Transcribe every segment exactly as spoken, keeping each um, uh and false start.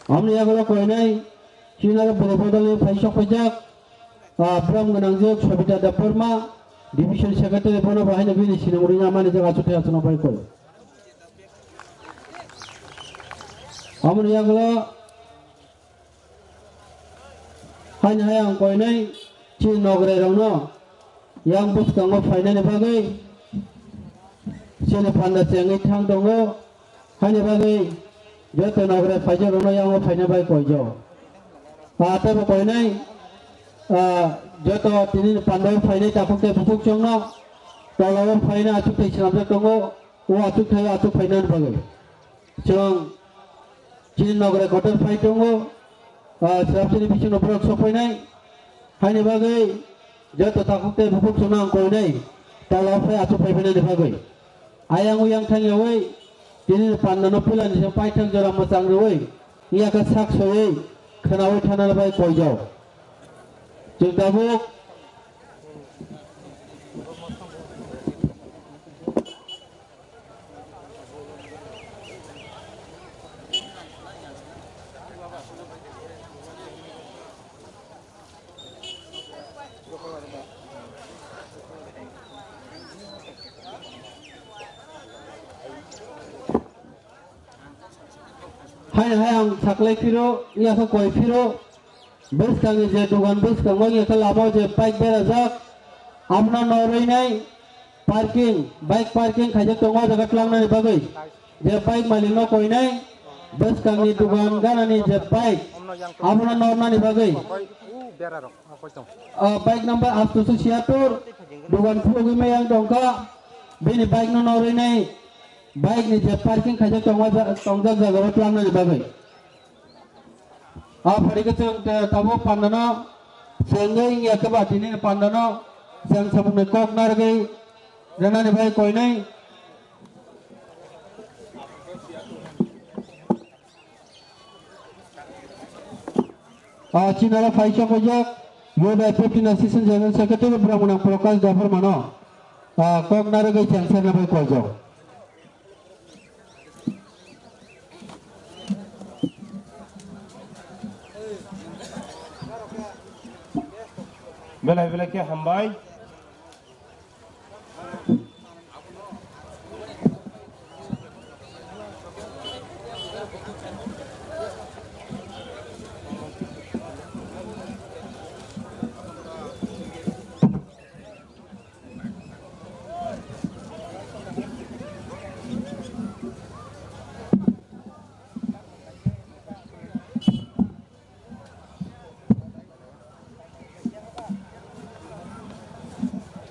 Amoni yagulo koinai chini aro bwrwi bodolni phai sok paijak, ah, bwrang gwnang je Sobita Debbarma, Division Secretary, bono bo haino bini sinamuri namani jaga chuthai achukna bai koi. Amoni yagulo haino hai ang koinai chini nograi rokno yang bwskango phainani bagwi chini panda chengwi thang tongo. Haini bagwi joto nograi phaijak rokno yango phaina bai koijak. Ah, teibo koinai, ah, joto tini pandao phainai takhuk tei bukhuk chwngno tolao phaina achuk tei swnamjak tongo, o achuk thaio achuk phainani bagwi. Chwng chini nograi kotor phai tongo, ah, srapchini bisingo borok sokphainai. Haini bagwi joto takhuk tei bukhuk chwngno ang koinai tolao phai achuk phai phainani bagwi. Ayang uyang thangyawi tini pandano pilani se paithak jora mwchang rwi yakha sak sowi khwnawi thana bai koijak. Chwng tabuk Hai hai ang saklai phiro, yakha koi phiro, bwskangni je dogan bwskango yakha lama je bike berajak, abono norwi nai parking, bike parking khaijak tongo o jaga tlangnani bagwi. Je bike malik no koinai bwskangni dogan ganani je bike abono nornani bagwi. Ah, bike number aatso siyattor, dogan khulugwi maya wng tongkha, bini bike no norwi nai bike ni je parking khaijak tongma ja-, tongjak jaga o tlangnani bagwi. Ah, phaikhe chwng te tabuk pandano chengwi wngya khe ba tini pandano chwng samungni kok narwgwi rwnani bai koinai. Ah, chinaro phai chongkojak, U D I P T Assistant General Secretary Brahmana Prakash Debbarmano, ah, kok narwgwi chengserna bai koijak. Belai belai khe hambai.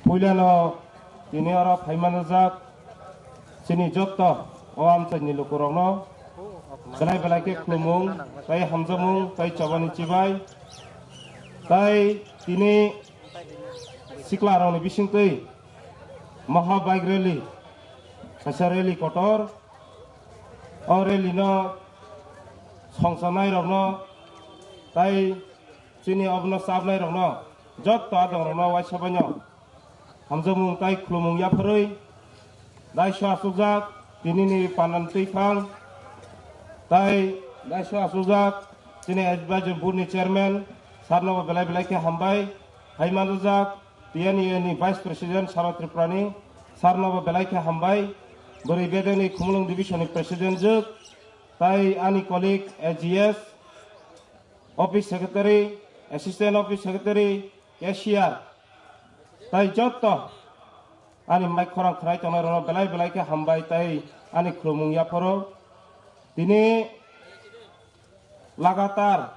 Puilano tini oro phaimanajak chini jotto o amchaini lukurokno belai belai khe khulumung tei hamjakmung tei chobani chibai tei tini siklarokni bisingtwi Maha Bike Rally kaisa rally kotor. O rally no songchanairokno tei chini obono chapnairokno jotto adongrokno waisa baino hamjakmung tei khulumung yapharwi daiso achukjak tinini pandan twiphang tei daiso achukjak chini advisory board ni chairman sir nobo belai belai khe hambai hai manjak. T N E A ni Vice President Saro Tripurani sir nobo belai khe hambai. Bwrwi bedekni Khumulwng Division ni President jwk, tai ani colleague A G S, Office Secretary, Assistant Office Secretary, Cashier, tai jotto ani mic khorang khwnai tongnai rokno belai belai khe hambai tai ani khulumung yapharo. Tini lagatar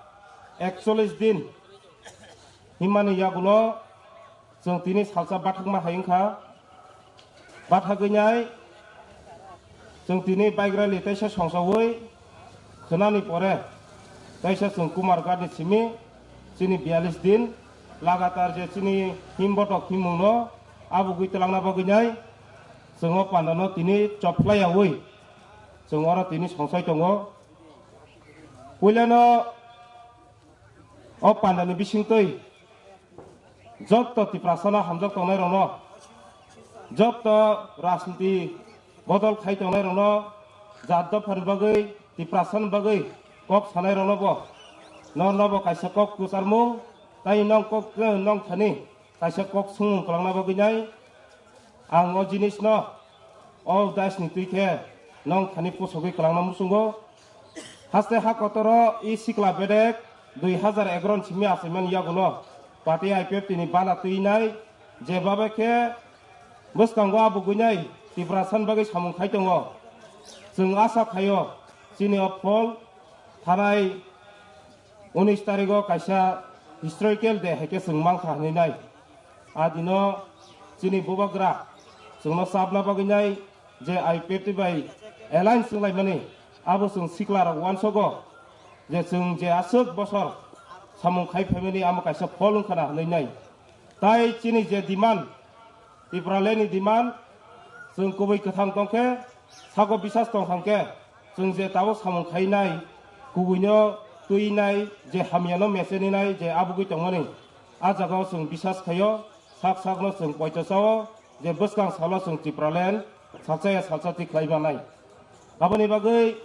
ekchollish din himmani yagulo chwng tini salsa bathakma hai wngkha. Bathagwi nai chwng tini bike rally teisa songsawi khwnani pore teisa chwng Kumarghat ni simi chini biyalish din lagatar je chini himbotok himmungno abugwi twlangna bagwi nai chwng o pandano tini chophlaiyawi chwng oro tini songsai tongo. Puilano o pandani bisingtwi jotto Tiprasano hamjak tongnairokno, jotto rajniti bodol khai tongnairokno, jat dophani bagwi, Tiprasani bagwi kok sanai rokno bo, norno bo kaisa kok kwcharmung, tai nong kok, nong thani kaisa kok swngmung kwlangna bagwi nai. Ang o jinisno o daisni twi khe nong thani pusogwi kwlangna muchungo. Haste ha kotoro i sikla bedek dui hazar egaroh ni simi achaimani yagulo party I P F T ni bana twi nai, je babe khe bwskango abugwi nai Tiprasani bagwi samung khai tongo. Chwng asa khaio chini o phol thanai unis tarigo kaisa historical day hai khe chwng mankha hwnwi nai. A dino chini bubagra chwngno chapna bagwi nai je I P F T bai alliance wnglaimani, abo chwng siklarok uansogo je chwng je aswk bosor samung khai phaimani amo kaisa phol wngkhana hwnwi nai. Tai chini je demand, Tipralandni demand, chwng kubui kwthang tongkhe, sago bisas tongthangkhe, chwng je tabuk samung khainai, kubuino twinai, je hamyano mecheninai, je abugwi tongmani, a jagao chwng bisas khaio, sak sakno chwng poito chao, je bwskang salo chwng Tipraland salsa ya salsa twi khlai manai. Aboni bagwi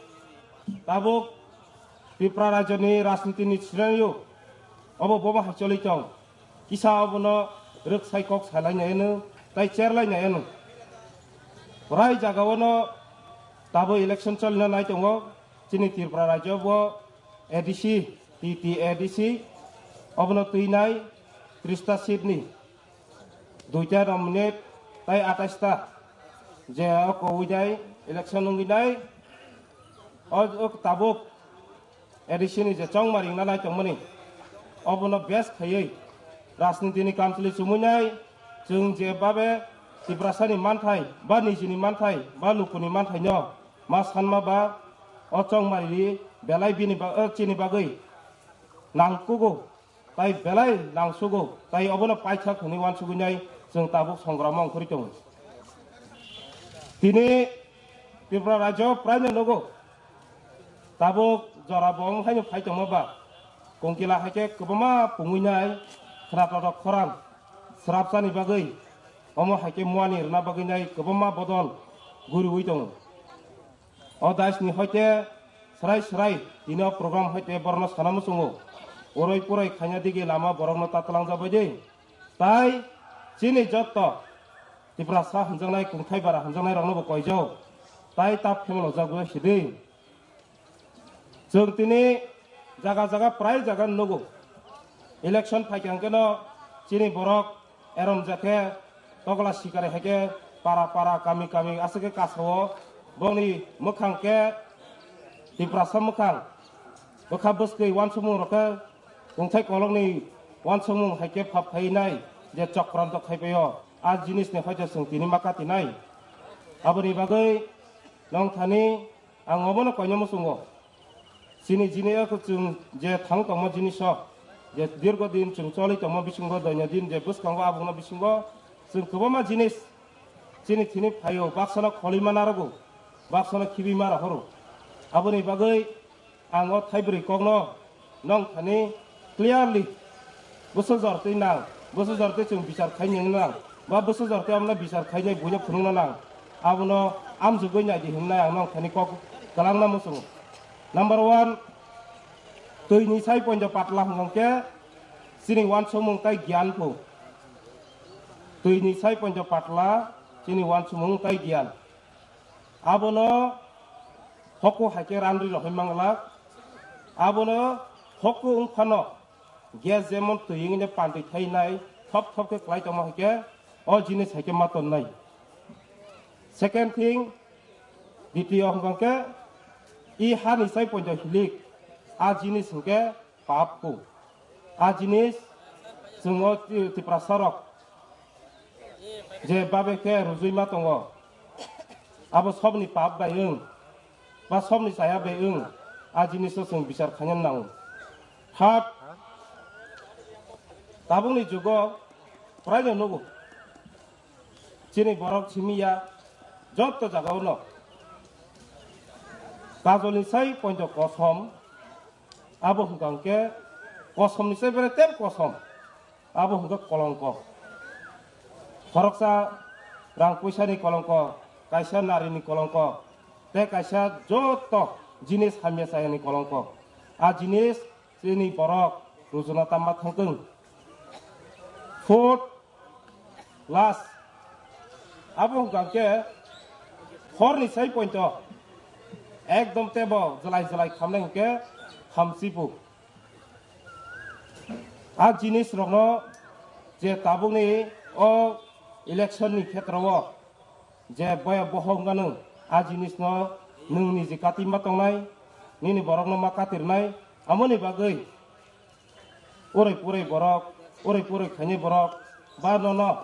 tabuk Tripura rajyoni rajnitini scenario obo bobo hai choli tong. Kisa obono rwksai kok salainai ano, tai cherlainai ano. Prai jagao no tabo election cholina nai tongo. Chini Tripura rajyo bo A D C, T T A D C, obono twinai trista seat ni duita nominate tai atais ta je o kowinai election wngwi nai. O, o tabuk A D C ni je chongma ringna nai tongmani, obono base khaiwi rajniti ni kamchwlwi chumui nai. Chwng je babe Tiprasani manthai ba nijini manthai ba lukuni manthai no ma sanma ba o chongma ri belai bini ba-, o chini bagwi nangkugo. Tai belai nangsugo, tai obono paithak hwnwi uansugwi nai chwng tabuk songramo wngkhorwi tongo. Tini Tripura rajyo praino nugo, tabuk jora bo wng haino phai tongma ba, kongkila hai khe kwbangma pungwi nai, khwnatok khorang srapsani bagwi, omo hai khe muani rwna bagwi nai kwbangma bodol guriwi tongo. O daisni hoite srai srai tini o program hoite borokno sana muchungo. Oroi poroi khaina digi lama borokno ta twlangjak bai di. Tai chini jotto Tiprasa hwnjaknai, kungthai bara hwnjaknai rokno bo koijao. Tai ta phemlojak bai sidi. Chwng tini jaga jaga prai jaga nugo. Election phaikha hwnkhe no chini borok Erom jakhe tokla sikari hai khe para para kami kami aswk khe kasao bongni mwkhang khe Tiprasa mwkhang bwkha bwskwi uansukmung rok khe kungthai kolokni uansukmung hai khe phap khai nai je chokranto khai paio a jinisni hoite chwng tini ma kati nai. Aboni bagwi nong thani ang obono koina muchungo. Chini jini eko chwng je thang tongma jinis o, je dirgo din chwng choli tongma bisingo, doino din je bwskango abongno bisingo chwng kwbangma jinis chini thini phaio, baksano kholima narogo, baksano khibima rohoro. Aboni bagwi ang o thaibrwi kokno nong thani clearly bwswk jor twi nang, bwswk jor twi chwng bichar khainai nang, ba bwswk jor twi amno bichar khainai buino phunukna nang, abono amjugwi naidi hwnwi ang nong thani kok kwlangna muchungo. Number one, twini sai poito patla hwnkhe chini uansukmung tai giyan phu. Twini sai poito patla chini uansukmung tai giyan. Abono hoko hai khe ranri rohoi manglak. Abono hoko wng phano gas jemon twi wngwi pantwi thainai thop thop khe kwlai tongma hai khe o jinis hai khe ma tonnai. Second thing, ditiyo hwnkha khe i hani sai poito hilik a jinis hwnkhe pap kho. A jinis chwng o Ti-, Tiprasa rok je babe khe rujui ma tongo, abo sobni pap bai wng ba sobni chaya bai wng, a jinis o chwng bichar khaina nango. Third, tabukni jugo praino nugo, chini borok simi ya jotto jagao no kajolni sai poito kosom. Abo hwnkha hwnkhe kosomni se bere tep kosom. Abo hwnkhe kolongko. Khoroksa rang puisani kolongko, kaisa narini kolongko, tei kaisa joto jinis hamya chayani kolongko. A jinis chini borok rujuna tamma thangtwng. Food last. Abo hwnkha hwnkhe horni sai pointo ekdom tebo jwlai jwlai khamnai hwnkhe hamsibu. A jinis rokno je tabukni o election ni khetreo je boya bohok wngkha nwng, a jinisno nwng niji katima tongnai, nini borokno ma katirnai, amoni bagwi urui purui borok, urui purui khainai borok, ba nono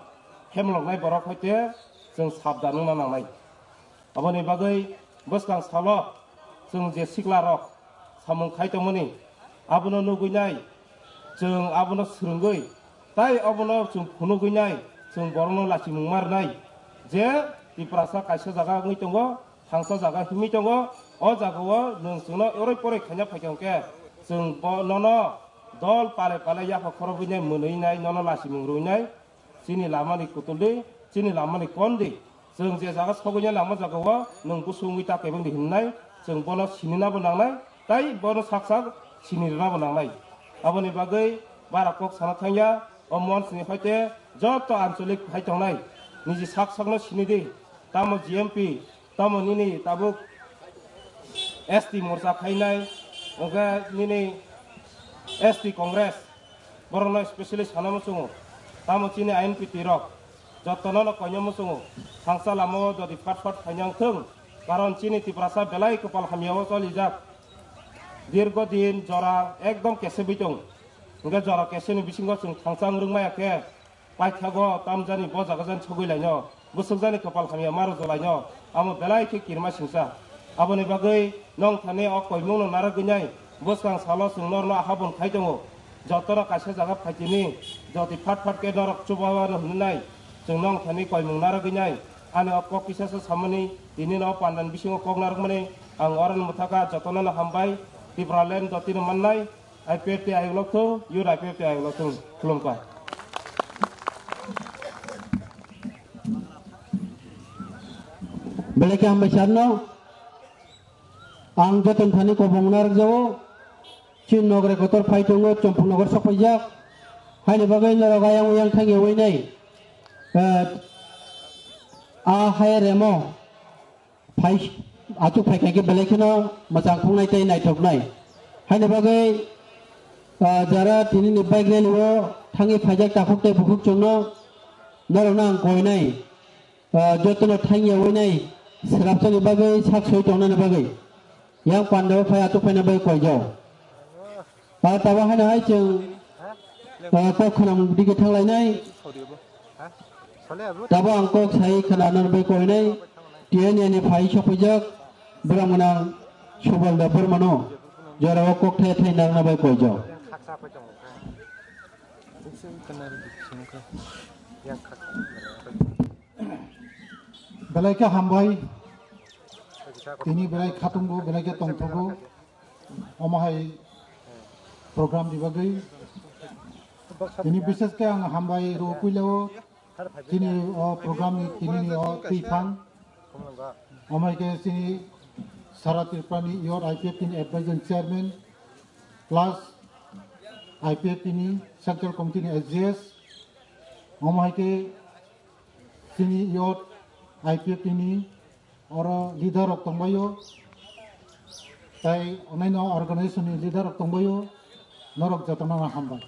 hemloknai borok hoite chwng sabdan wngna nangnai. Aboni bagwi bwskang salo chwng je siklarok samung khai tongmani, abono nugwi nai, chwng abono swrwngwi, tai abono chwng phunugwi nai, chwng borokno lachimung ma rwnai je Tiprasa kaisa jaga wngwi tongo, thangsa jaga himwi tongo, o jagao nwng chwngno oroi poroi khaina phaikha hwnkhe chwng bo nono dol pale pale yapha khorobwi nai, mwnwi nai, nono lachimung rwwi nai. Chini lamani kutuldi, chini lamani kondi. Chwng je jaga sogwini lama jagao nwng busu wngwi ta kebengdi hinnai, chwng bono sininabo nangnai, tai bono sak sak sinirwnabo nangnai. Aboni bagwi bara kok sana thangya, o monsni hoite joto ancholik hai tongnai, niji sak sakno sinidi, tamo G M P, tamo nini tabuk S T morcha khainai, hwnkhe nini S T Congress, borokno specially sana muchungo. Tamo chini I N P T rok, jotono no koino muchungo. Thangsa lamao jodi phat phat khaina wngthung, karon chini Tiprasa belai kwpal hamyao cholijak. Dirgo din jora ekdom kesebwi tong. Hwnkhe jora keseni bisingo chwng thangsa wng rwngmaya khe, paithago tamjani bo jaga jani sogwi laino, bwswk jani kwpal hamya ma rwjak laino, amo belai khe kirima singsa. Aboni bagwi nong thani o koimungno narwgwi nai, bwskang salo chwng norno aha bon khai tongo. Jotono kaisa jaga phaitini, joti phat phat khe norok chubawano hwnwi nai, chwng nong thani koimung narwgwi nai. Ani o kok kisa se samani, tini no pandan bisingo kok narwkmani, ang oro mwthaka jotono no hambai, Tipraland jotino mannai, I P F T ayuk lok thung, youth I P F T ayuk lok thung, khulumkha. Belai khe hambai sir no. Ang joton thani kobong narwkjago. Chini nogre kotor phai tongo, Chompung nogor sok paijak. Haini bagwi norok ayang uyang thangya ui nai. Eh, a hai remo. Phai, achuk phai kha khe belai kheno mwchang khungnai tei naithoknai. Haini bagwi, ah, jara tinini bike rally o thangwi phaijak takhuk tei bukhuk chwngno norokno ang koinai. Ah, jotono thangya winai swrapsani bagwi sak soi tongnani bagwi. Yang pandao phai achuk phaina bagwi koijao. Ah, tabo haino hai chwng, ah, kok khwnam digi thanglainai. Tabo ang kok sai khwnanani bai koinai. T N A ni phai sokphaijak borok mwnang Subal da Burmano jorao kok thai thai narwkna bai koijak. Belai khe hambai. Tini belai khatungo, belai khe tongthogo. Omo hai program ni bagwi. Tini bishes khe ang hambai rw puilao. Tini o program ni tini ni o twi phang. Omo hai khe tini Sara Tripura ni youth I P F T ni advisor chairman plus I P F T ni central committee ni S G S. Omo hai khe Chini youth I P F T ni oro leader rok tongbaio, tai onaino organization ni leader rok tongbaio, norok jotono no hambai.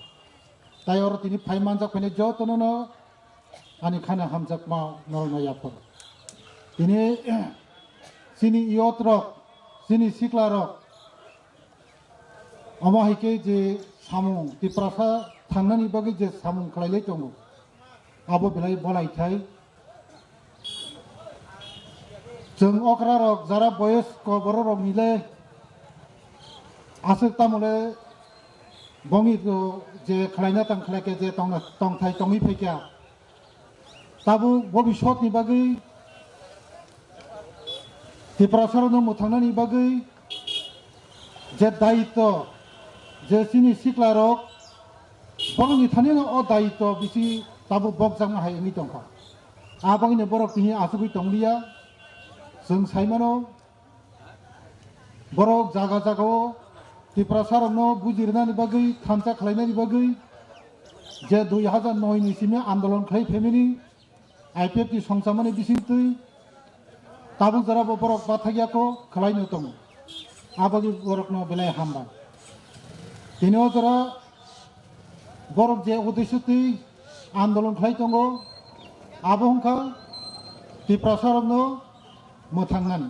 Tai oro tini phai manjak phai jotono no ani khana hamjakma norok no yapharo. Tini chini youth rok, chini sikla rok, Omo hai khe je samung, Tiprasa thangnani bagwi je samung khlailai tongo, abo belai bolai thai. Chwng okra rok, jara boyosko borok rok ni le aswk tamo le bongni to je khlaina tang khlai khe je tongna, tongthai tongwi phai kha. Tabuk bobiswt ni bagwi, Tiprasa rok no mwthangnani bagwi je dayitto, je chini sikla rok, borok ni thani no o dayitto bisi tabuk bokjakma hai wngwi tongkha. Aboni borok tini achugwi tongliya, chwng sai mano, Borok jaga jagao Tiprasarokno buji rwnani bagwi, thansa khlainani bagwi je dui hajar noi ni simi andolon khlai phaimani, I P F T songchamani bisingtwi tabuk jorabo borok bathakya kho khlaino tongo. Aboni borokno belai hambai. Tini o jora borok je uddesho twi andolon khlai tongo, abo wngkha Tiprasarokno mwthangnani,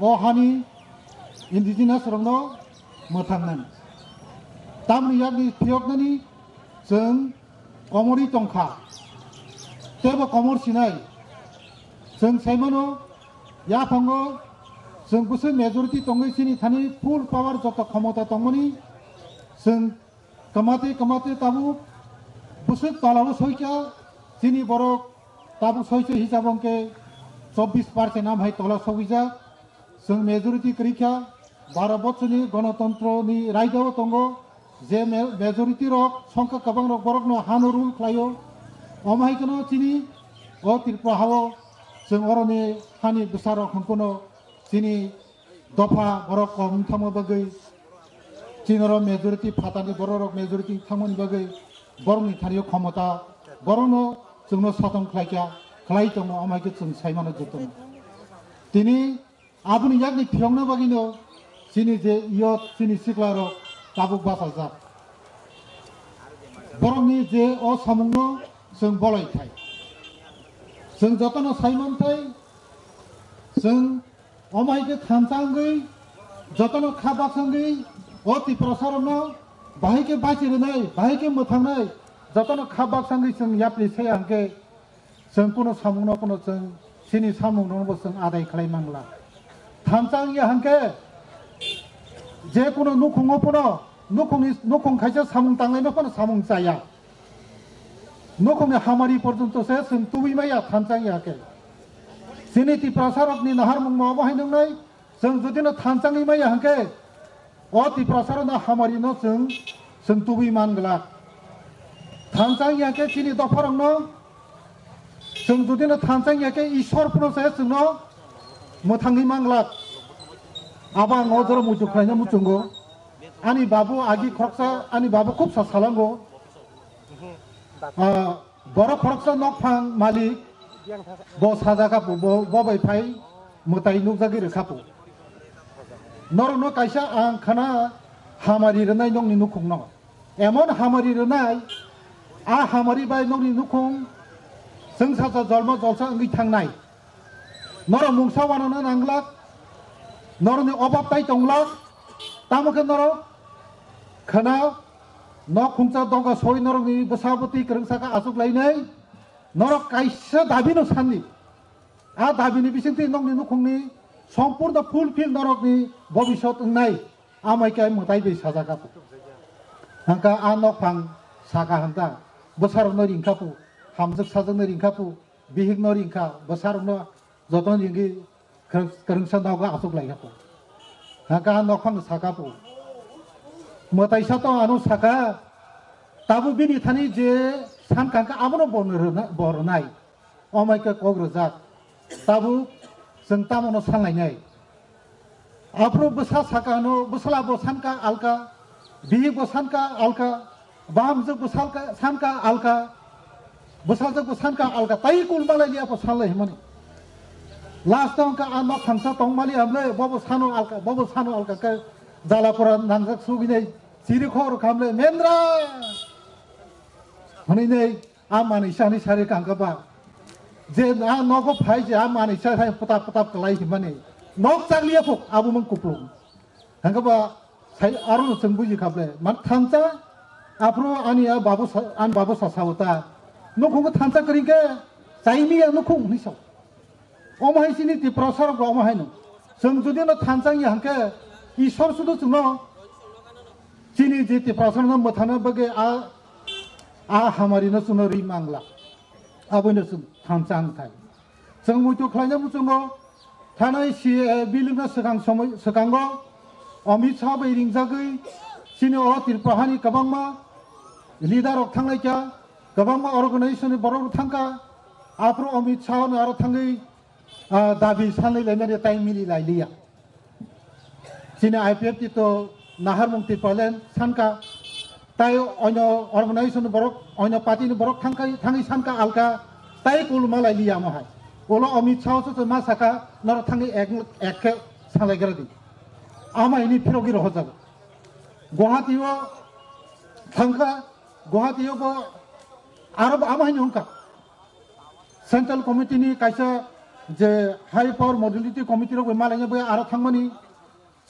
o hani indigenous rokno mwthangnani. Tamni yakni phiyoknani chwng komorwi tongkha, teibo komor sinai. Chwng saimano, yaphango chwng bwswk majority tongwi chini thani full power joto khomota tongmani chwng kwmatwi kwmatwi tabuk bwswk tolao soikha, chini borok tabuk soichai hisabo hwnkhe chobbish percent amhai tola sogwijak. Chwng majority kwrwi kha, baro bochorni gonotontro ni raida o tongo, je ma-, majority rok songkha kwbang rok borok no hano rule khlaio. Omo hai kheno chini o Tripura hao chwng oroni hani bwsa rok hwn kuno chini dopha borok kom thangma bagwi chini oro majority phatani borok rok majority thangmani bagwi borok ni thani o khomota borok no chwng no satham khlai kha, khlai tongo, omo hai khe chwng sai mano joto no. Tini Aboni yakni phiyokna bagwino chini je youth, chini siklarok tabuk bachajak. Borokni je o samungno chwng bolai thai. Chwng jotono sai man thai, chwng omo hai khe thansa wngwi, jotono kha baksa wngwi o Tiprasarokno bahai khe bachi rwnai, bahai khe mwthangnai, jotono kha baksa wngwi chwng yapri se hwnkhe, chwng kuno samungno kuno chwng chini samungno bo chwng adai khlai mangla. Thansa wngya hwnkhe je kuno nukhungo phano nukhungni, nukhung khaisa samung tanglaima phano samung chaya. Nukhungni hamari porjonto se chwng tubui maya thansa wngya khe. Chini Tiprasarokni naharmungma obo hai nwngnai, chwng jodi no thansa wngwi maya hwnkhe, o Tiprasarokno hamari no chwng, chwng tubui man glak. Thansa wngya khe chini dopharokno chwng jodi no thansa wngya khe Ishwar phano se chwngno mwthangwi man glak. Abo ang o jora muitu khlaina muchungo. Ani babu agi khoroksa, ani babu khub sa salango. Ah, Borok khoroksa nokphang malik, bo sajak apo, bo, bo bai phai mwtai nukjagwi rwkha po. Norokno kaisa ang khana hamari rwnai nokni nukhungno. Emon hamari rwnai, a hamari bai nokni nukhung chwngsacha jolma jolsa wngwi thangnai. Norok mungsa wanana nanglak, norokni obab tai tonglak, tamo khe norok khana nok khungsa dongka soi norokni bwsa bwtwi kwrwngsa khe achuk lainai, norok kaisa dabino sanni, a dabini bisingtwi nokni nukhungni sompurno fulfill norokni bobisot wngnai, amai khe mwtai bai sajak apo. Hangkha a nokphang saka hangkha bwsarokno ringkha po, hamjwk sajakno ringkha po, bihikno ringkha, bwsarokno jotono ringwi kwrwng-, kwrwngsa nogo achuk lai kha po. Hangkha a nokphang saka po. Mwtaisa to ano saka, tabuk bini thani je san kangkha abono bo rwna-, bo rwnai. Omai khe kok rwjak. Tabuk chwng tamono sanlainai. Aphuru bwsa saka hwno, bwsala bo sanka alka, bihik bo sanka alka, bahamjwk bo salka, sanka alka, bwsajwk bo sanka alka, tai kulmalai liya bo sanlai hwnmani. Last o hwnkha a nok thangsa tongmali hamle, bobo sano alka, bobo sano alka khe jala pora nangjak suginai chiri khor khamle, "Mendra!" hwnwi nei. A manwi sani sari kangka ba. Je a nogo phai je a manwi sa hai putap putap kalai himani. Nok chakliya phuk abo mang kuplung. Hangka ba sai aro no chwng buji khaple. Man thansa aphuru ani a babu sa, an babu sa sao ta. Nukhung thansa kring khe chaimi ya nukhung ni sao. Omo hai chini Tiprasa rok omo hai no. Chwng jodi no thansa ya hangke Isor sudu chwngno chini je Tiprasa no mwthana bagwi a, a hamari no chwngno ri mangla. Aboino chwng thansa ang thai. Chwng muitu khlaina muchungo thanai si, eh, bill wngna swkang somoi, swkango Amit Shah bai ringjagwi chini o Tripura hani kwbangma leader rok thanglaikha, kwbangma organization ni borok rok thangkha, aphuru Amit Shah no aro thangwi, ah, dabi sanwi laimani time mili lailiya. Chini I P F T to naharmung Tipraland sanka, tai oino organization borok, oino party ni borok thangkai, thangwi sanka alka, tai kulma lai liya mo hai. Ulo Amit Shah so ma saka, noro thangwi ek, ek khe salai gra di. Ama ini phirogi rohorjago. Guwahati o thangka, Guwahati o bo aro bo ama hai wngkha. Central Committee ni kaisa je High Power Modality Committee rok bai malaina bai aro thangmani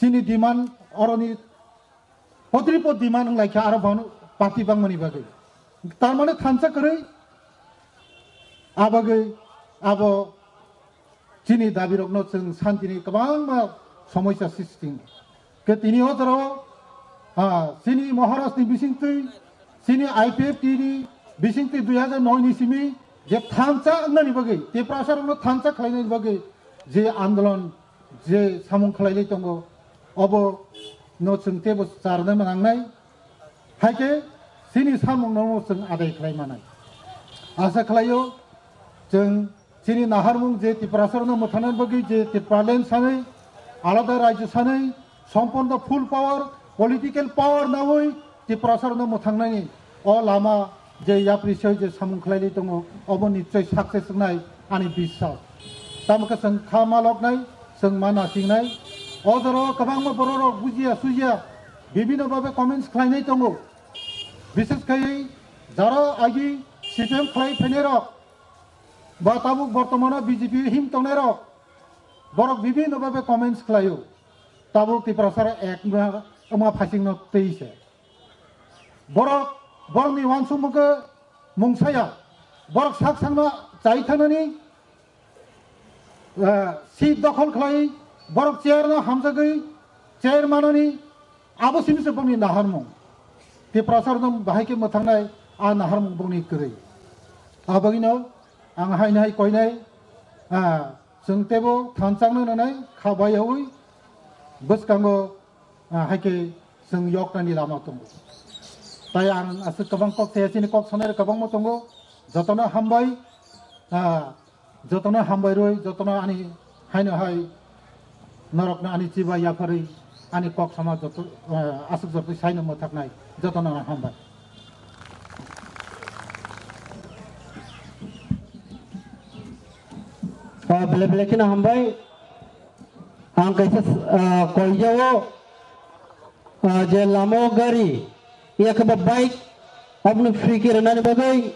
chini demand oroni potripo demand wng laikha aro bono party bangmani bagwi. Tar mane thansa kwrwi abagwi abo chini dabirokno chwng santini kwbangma somoisa srishti wngkha. Ke tini o jorao, ah, chini Maharajni bisingtwi, chini I P F T ni bisingtwi dui hajar noi ni simi je thansa wngnani bagwi, Tiprasarokno thansa khlainani bagwi je andolon, je samung khlailai tongo, obo no chwng teibo charwna nangnai. Hai khe chini samungno chwng adai khlai manai. Asa khlaio chwng chini naharmung je Tiprasarno mwthangnani bagwi je Tipraland sanwi, alada rajyo sanwi, somporno full power, political power nawi Tiprasarno mwthangnani o lama je yapri soi je samung khlailai tongo, obo nichoi success wngnai ani biswas. Tamo khe chwng kha ma loknai, chwng ma nasingnai. O jorao kwbangma bororok bujiya sujiya bibhinno bhabe comments khlainai tongo. Bishes khaiwi jara agi C P M khlai phainairok ba tabuk bortomano B J P him tongnairok borok bibhinno bhabe comments khlaio. Tabuk Tiprasara ek wngma, wngma phaisingno twi se. Borok, borokni uansukmung khe mungsaya. Borok sak sakno chai thanani, eh, seat dokhol khlai, borok chair no hamjagwi, chair manani, abo simi se bongni naharmung. Tiprasarno bahai khe mwthangnai, a naharmung bongni kwrwi. Abagwino ang haino hai koinai, ah, chwng teibo thansa wngna nanai, kha bayaui, bwskango, ah, hai khe chwng yoknani lama tongo. Tai ang aswk kwbang kok saya chini kok sanai rok kwbangma tongo. Jotono hambai, ah, jotono hambai rwi, jotono ani haino hai norokno ani chiba yapharwi ani kok sama joto, ah, aswk joto saino mwthaknai jotono hambai. Ah, bele bele kheno hambai. Ang kaisa, ah, koijao, ah, je lama o gari, ya khe ba bike, aboni free khe rwnani bagwi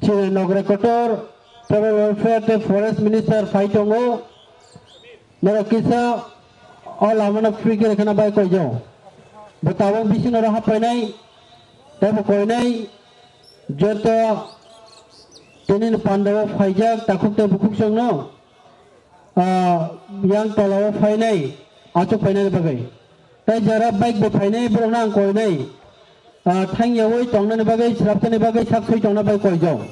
chini nogre kotor, tribal welfare tei forest minister phai tongo. Norok kisa o lama no free khe rwkhana bai koijao. Bo tabuk bisingo ro haphainai, tei bo koinai joto tini ni panda o phaijak takhuk tei bukhuk chwng no. Ah, yang tola o phainai, achuk phainani bagwi. Tei jara bike bai phainai borokno ang koinai. Ah, thangyaui tongnani bagwi, swrapsani bagwi, sak sui tongna bai koijak.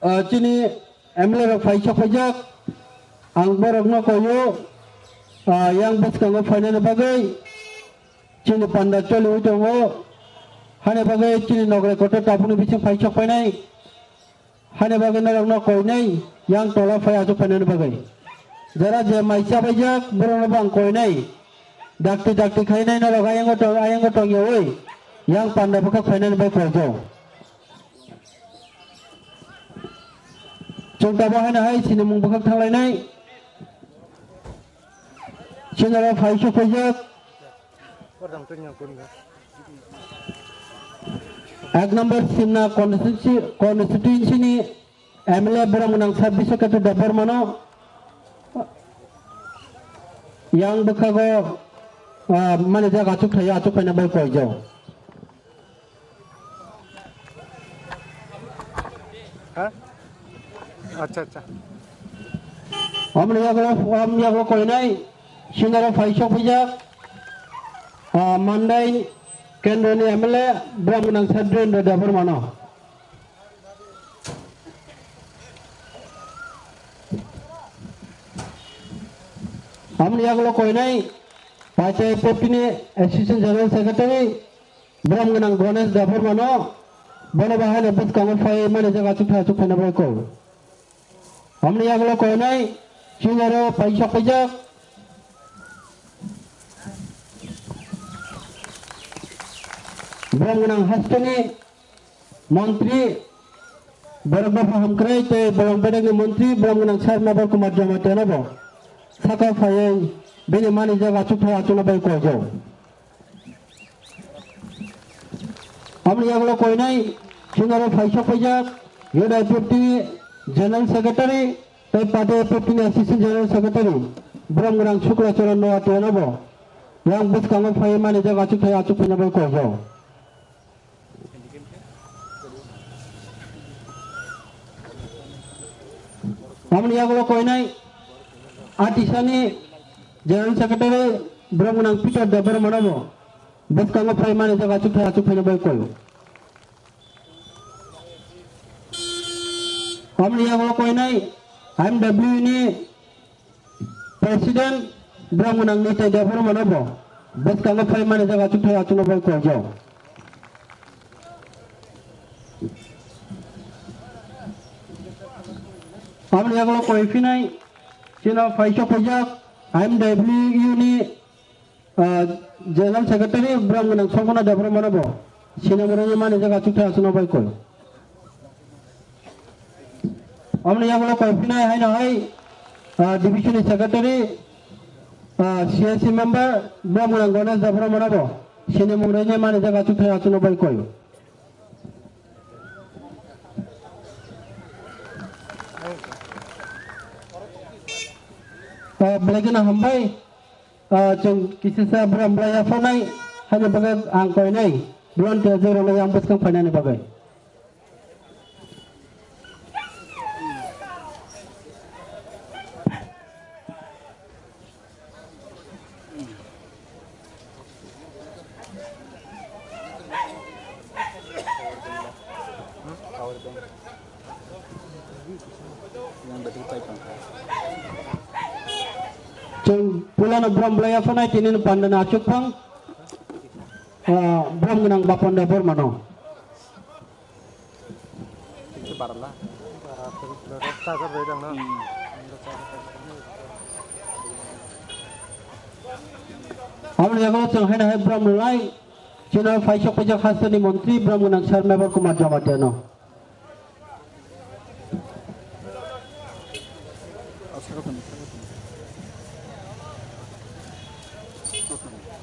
Ah, chini M L A rok phai sok phaijak. Ang borokno koio, ah, yang bwskango phainani bagwi. Chini panda choliui tongo. Hani bagwi chini nogre kotor tabukni bising phai sok phainai. Hani bagwi norokno koinai yang tola phai achuk phainani bagwi. Jara je mai chabaijak borokno bo ang koinai. Dakti dakti khainai norok ayango tong, ayango tongyaui yang panda bwkhak phainani bai koijak. Chwng tabuk haino hai sinimung bwkhak thanglainai. Sinoro phai sok phaijak. Ek number Simna constituency, constituency ni M L A borok nang sir Biswakhetra Debbarma no yang bwkhago, ah, mani jaga achuk thaio, achuk phaina bai koijak. Ha? Acha, acha. Omni yagulo, om yagulo koinai, sinaro phai sok phaijak, ah, Mandai kendroni M L A, Brahmanang Sadrendra Debbarmano. Omni yagulo koinai, Pachai Pepini Assistant General Secretary, Bram gwnang Ganesh Debbarmano, bono bahai no bwskango phai mani jaga chukha chukha na bai ko. Omni yagulo koinai, chini aro paisok paijak, Borok gwnang hasteni montri, borok dopha hamkrai tei borok bedekni montri, borok gwnang Sir Mebar Kumar Jamatia no bo saka phaiwi bini mani jaga achukthai achukna bai koijak. Aboni yagulo koinai chwngno phai sok paijak U D I P F T ni General Secretary tei Party F F T ni Assistant General Secretary Brahmgwnang Shukla Charan Noatia no bo yang bwskango phai mani jaga achukthai achukphaina bai koijak. Aboni yagulo koinai Atisani General Secretary Brahmgwnang Peter Debbarma no bo bwskango phai mani jaga achukthai achukphaina bai koi. Aboni yagulo koinai M W ni President Brahmgwnang Nitai Debbarma no bo bwskango phai mani jaga achukthai achukna bai koijak. Aboni yagulo koiphinai chwngno phai sok paijak M W ni Ah, General Secretary Brahmgwnang Songkhona Debbarma no bo sinamurani mani jaga achukthai achukna bai koi. Aboni yagulo koiphinai haino hai, ah, Division ni Secretary, ah, C S C member Brahmgwnang Ganesh Debbarma no bo sinamurani mani jaga achukthai achukna bai koi. Ah, belai kheno hambai. Ah, chwng kisisa bwrang bwlai yapharnai, haini bagwi ang koinai volunteer rok yang bwskang phainani bagwi. Chwng pulano bwrang bwlai yapharnai tini pandani achukphang, ah, bwrang gwnang Bapan Debbarma no. Aboni yago chwng haino hai bwrang bwlai chwngno phai sok paijak hasteni montri bwrang gwnang Sir Mebar Kumar Jamatia no.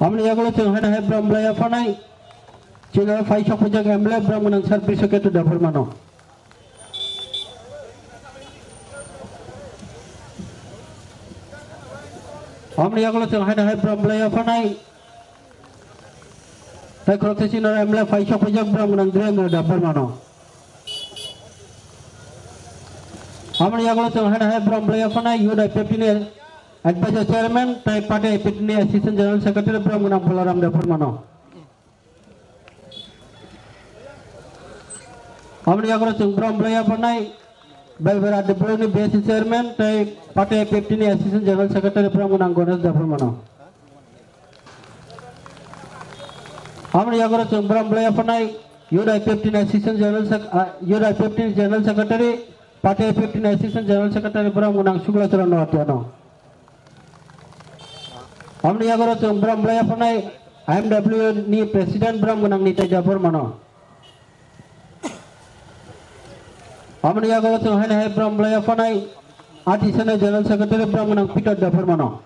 Aboni yagulo chwng haino hai bwrang bwlai yapharnai chwngno phai sok paijak M L A bwrang gwnang Sir Biswaketu Debbarma no. Aboni yagulo chwng haino hai bwrang bwlai yapharnai. Tei khoroksa senior M L A phai sok paijak bwrang gwnang Dhirendra Debbarma no. Aboni yagulo chwng haino hai bwrang bwlai yapharnai U D I P F T ni Advisor Chairman tei Party F F T ni Assistant General Secretary bwrang gwnang Balaram Debbarma no. Aboni yagulo chwng bwrang bwlai yapharnai Belbera Debbarma ni B S C Chairman tei Party F F T ni Assistant General Secretary bwrang gwnang Ganesh Debbarma no. Aboni yagulo chwng bwrang bwlai yapharnai U D I P F T ni Assistant General Sec-, ah, U D I P F T ni General Secretary, Party F F T ni Assistant General Secretary bwrang gwnang Shukla Charan Noatia no. Aboni yagulo chwng bwrang bwlai yapharnai M W ni President bwrang gwnang Nitai Debbarma no. Aboni yagulo chwng haino hai bwrang bwlai yapharnai Atisani General Secretary bwrang gwnang Peter Debbarma no.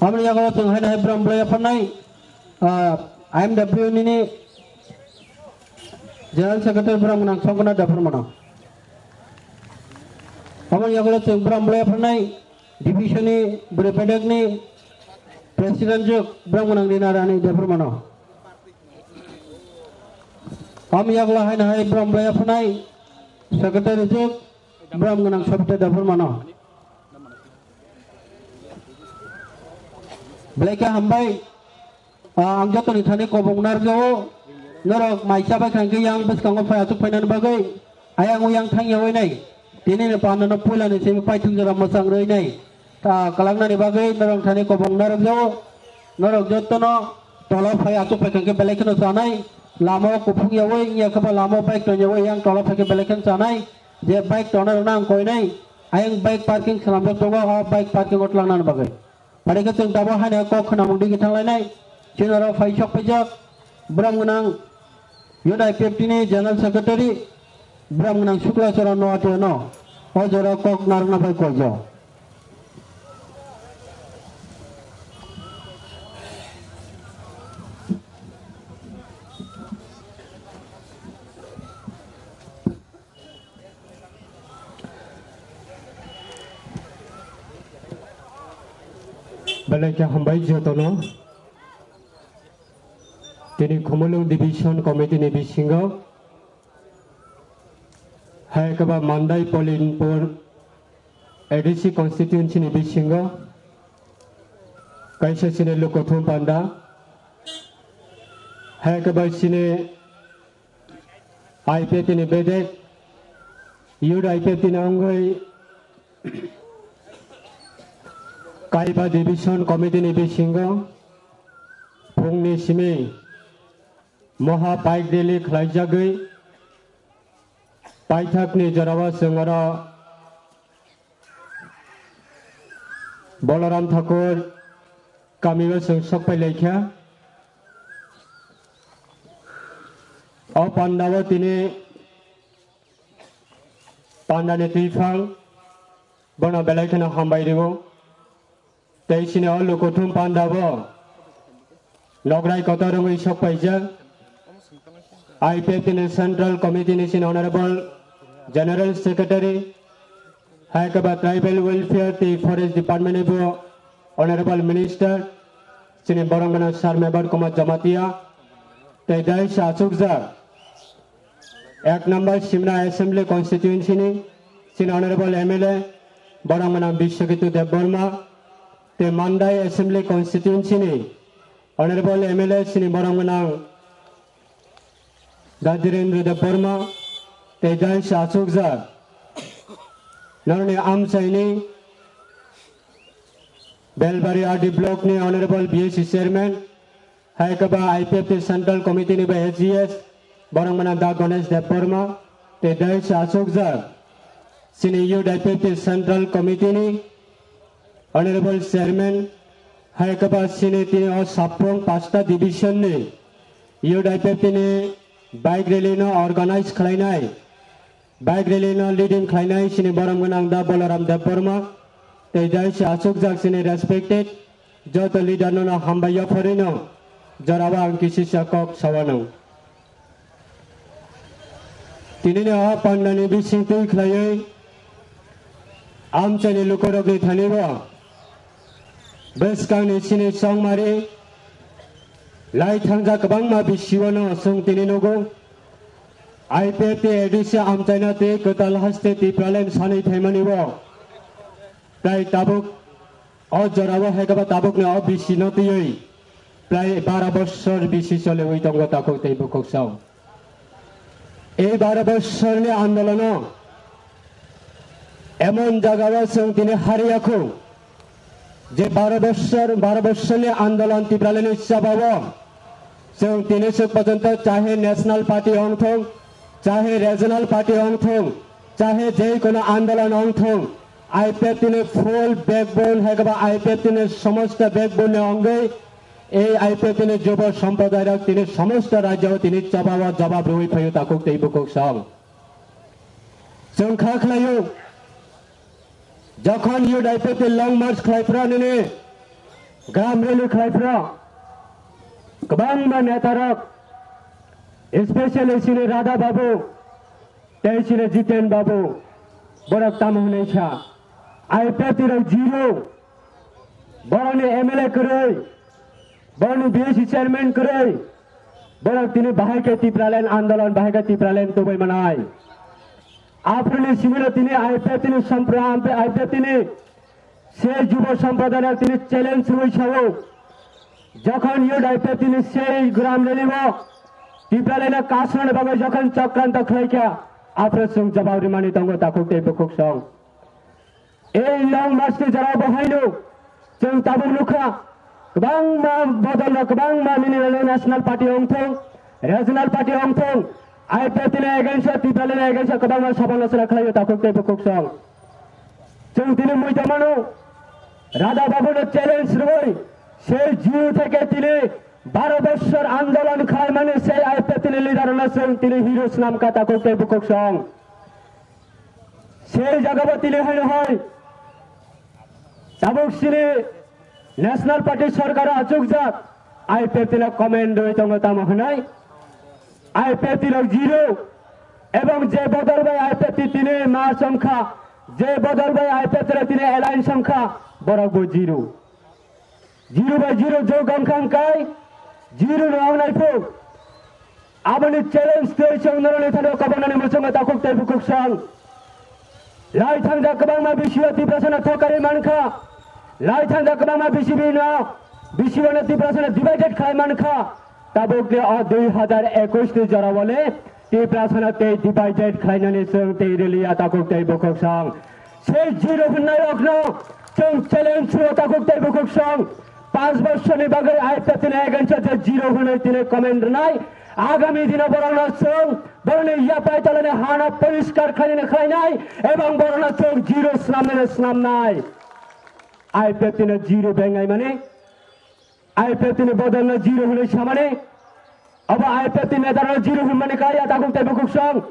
Aboni yago chwng haino hai bwrang bwlai yapharnai, ah, I M W nini General Secretary bwrang gwnang Songkhona Debbarma no. Aboni yago chwng bwrang bwlai yapharnai division ni bwrwi bedek ni President jwk bwrang gwnang Rina Rani Debbarma no. Aboni yago haino hai bwrang bwlai yapharnai Secretary jwk bwrang gwnang Sabita Debbarma no. Belai khe hambai. Ah, ang jotoni thani kobong narwkjago. Norok mai chabai kha hwnkhe yang bwskango phai achuk phainani bagwi. Ayang uyang thangya ui nai. Tini ni panda no puila ni simi paithung jora mwchang rwi nai. Ta kwlangna ni bagwi norok thani kobong narwkjago. Norok jotono tola phai achuk phai kha hwnkhe belai kheno chanai. Lama o kuphung ya ui, wngya khe ba lama o bike tong ya ui, yang tola phai khe belai kheno chanai. Je bike tongnai rokno ang koi nai. Ayang bike parking swnamjak tongo, o bike parking o twlangnani bagwi. Phaikhe chwng tabuk haino kok khwnamung digwi thanglainai. Chini oro phai sok paijak, bwram gwnang Youth I P F T ni General Secretary, bwram gwnang Sukla Charan Noatia no o jora kok narwkna phai koijo. Belai khe hambai jotono. Tini Khumulwng Division Committee ni bisingo hai khe ba Mandai Polinpur A D C constituency ni bisingo kaisa chini lukuthum panda hai khe ba chini I P F T ni bedek, Youth I P F T ni wngwi Kaiba Division Committee ni bisingo phungni simi moha bike rally khlaijagwi paithakni jorao chwng oro Balaram Thakur kamio chwng sok pai laikha. O pandao tini pandani twiphang bono belai kheno hambai rwo. Tei chini o lukuthum pandao nokrai kotor wngwi sok paijak. I P F T ni Central Committee ni chini Honorable General Secretary, hai khe ba Tribal Welfare tei Forest Department ni bo Honorable Minister, chini borok gwnang Sir Mebar Kumar Jamatia, tei dai sa achukjak ek number Simna Assembly Constituency ni chini Honorable M L A, borok gwnang Biswaketu Debbarma, tei Mandai Assembly Constituency ni Honorable M L A chini borok gwnang Dajirendra Debbarma, tei dai sa achukjak norokni amchaini Belbari R D Block ni Honorable B S C Chairman, hai khe ba I P F T Central Committee ni ba S G S, borok gwnang Da Ganesh Debbarma, tei dai sa achukjak chini Youth I P F T Central Committee ni Honorable Chairman, hai khe ba chini tini o Saprung Pasta Division ni Youth I P F T ni bike rally no organize khlainai, bike rally no leading khlainai chini borom gwnang Da Balaram Debbarma, tei dai se achukjak chini respected joto leader no no hambai yapharwi no jorao ang kisisa kok sawanw. Tinini o pandani bising twi khlaiwi amchaini lukurokni thani bo bwskangni chini chongmari lai thangjak kwbangma bisio no chwng tini nugo. I P F T A D C amchaina tei kwtal haste Tipraland sanwi thaimani bo tai tabuk o jorao hai khe ba tabukni o bisi no twiwi prai baro bossor bisi choliwi tongo takhuk tei bukhuk song. Ei baro bossorni andolono emon jagao chwng tini hariyakhu je baro bossor, baro bossorni andolon Tipralandni chobao chwng tini swk porjonto chahe national party ongthung, chahe regional party ongthung, chahe je kono andolon ongthung, I P F T ni full backbone hai khe ba I P F T ni somosto backbone ni ongwi ei I P F T ni jubo somprodayrok tini somosto rajyo tini chobao jobab rwui phaio takhuk tei bukhuk song. Chwng kha khlaio, jokhon Youth I P F T long march khlai phra nini gram rally khlai phra, kwbangma netarok, especially chini Radha Babu, tei chini Jiten Babu, borok tamo hwnwi sa, I P F T rok zero, borokni M L A kwrwi, borokni B S C chairman kwrwi, borok tini bahai khe Tipraland andolon, bahai khe Tipraland tubui manai. Aphuruni simino tini I P F T ni sompra-, I P F T ni se jubo somprodayrok tini challenge rwui sao. Jokhon Youth I P F T ni sei gram rally o Tipraland no kasrwna bagwi jokhon chokranto khlai kha, aphuru chwng jawab rimani tongo takhuk tei bukhuk song. Ei long march ni jora bo haino chwng tabuk nukha, kwbangma bodol rok, kwbangma nini national party ongthong, regional party ongthong, I P F T ni against o, Tipraland ni against o kwbangma sabha lochona khlaio takhuk tei bukhuk song. Chwng tini muitamano Radha Babu no challenge rwui sei June theke tini Baro bossor andolon khlaimani sei I P F T ni leader no chwng tini hero swnamkha takhuk tei bukhuk song. Sei jagao tini haino hai tabuk sini National Party sorkar achukjak I P F T no comment rwi tongo tamo hwnwi I P F T rok zero ebong je bodol bai I P F T tini ma songkha, je bodol bai I P F T rok tini alliance songkha borok bo zero. Zero by zero jok wngkha wngkai, zero no wngnai phuk. Aboni challenge tei chwng noroni thani kabangmani muchungo takhuk tei bukhuk song. Lai thangjak kwbangma bisi o Tiprasa no thokari mankha. Lai thangjak kwbangma bisi bino, bisi o no Tiprasa no divided khlai mankha. Tabuk ni o dui hazar ekwis ni jora o le Tiprasa no tei divided khlainani chwng tei riliya takhuk tei bukhuk song. Sei zero hwnnairokno chwng challenge rwo takhuk tei bukhuk song. Panch bosorni bagwi I P F T ni against o je zero hwnwi tini comment rwnai. Agami dino borokno chwng borokni yapai tolani hano poriskar khlainani khlainai ebong borokno chwng zero snamnani snamnai. I P F T no zero bengaimani. I P F T ni bodol no zero hwnwi samani, abo I P F T ni leader no zero hwnmani kaya takhuk tei bukhuk song.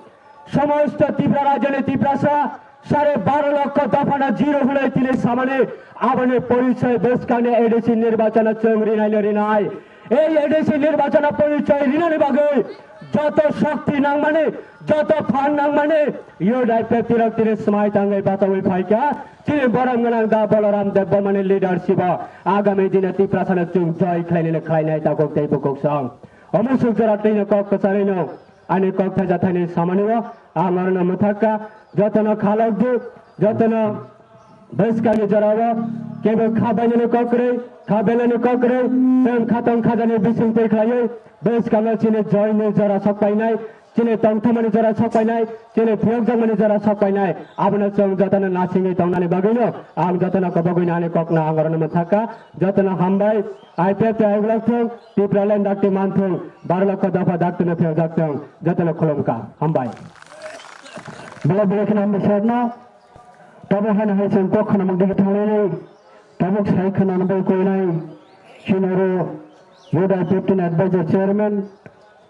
Somosto Tripura rajyoni Tiprasa sare baro lokho dopha no zero hwnwi tini samani, aboni porichoi bwskangni A D C nirbachon o chwng rinai no rinai. Ei A D C nirbachon o porichoi rinani bagwi joto shokti nangmani, joto phan nangmani, yo dai peptirok tini smai tangwi bachawi phaikha, chini borom gwnang da Balaram Debbarmani leadership o agami dino Tiprasano chwng joy khlainani khlainai takhuk tei bukhuk song. Omo suk jora twino kok kwcharwino ani kok thaja thaini samani o ang orno mwthakka, jotono khalok di, jotono Bwskangni jorao kebo kha bainani kok kwrwi, kha belani kok kwrwi, chwng khatong khajani bising twi khlaiwi bwskango chini joini jora sok painai, chini tongthokmani jora sok painai, chini phiyokjakmani jora sok painai. Abono chwng jotono nasingwi tongnani bagwino ang jotono kobogwino ani kokno ang orono mwthakka. Jotono hambai, I P F T ayuklok thung, Tipraland dakti man thung, baro lokho dopha dakti no phiyokjak thung, jotono khulumkha. Hambai. Belai belai kheno hambai sir no. Tabuk haino hai chwng kok khna mung digi thanglainai, tabuk sai khna bai koinai, chini oro Youth I P F T ni advisor chairman,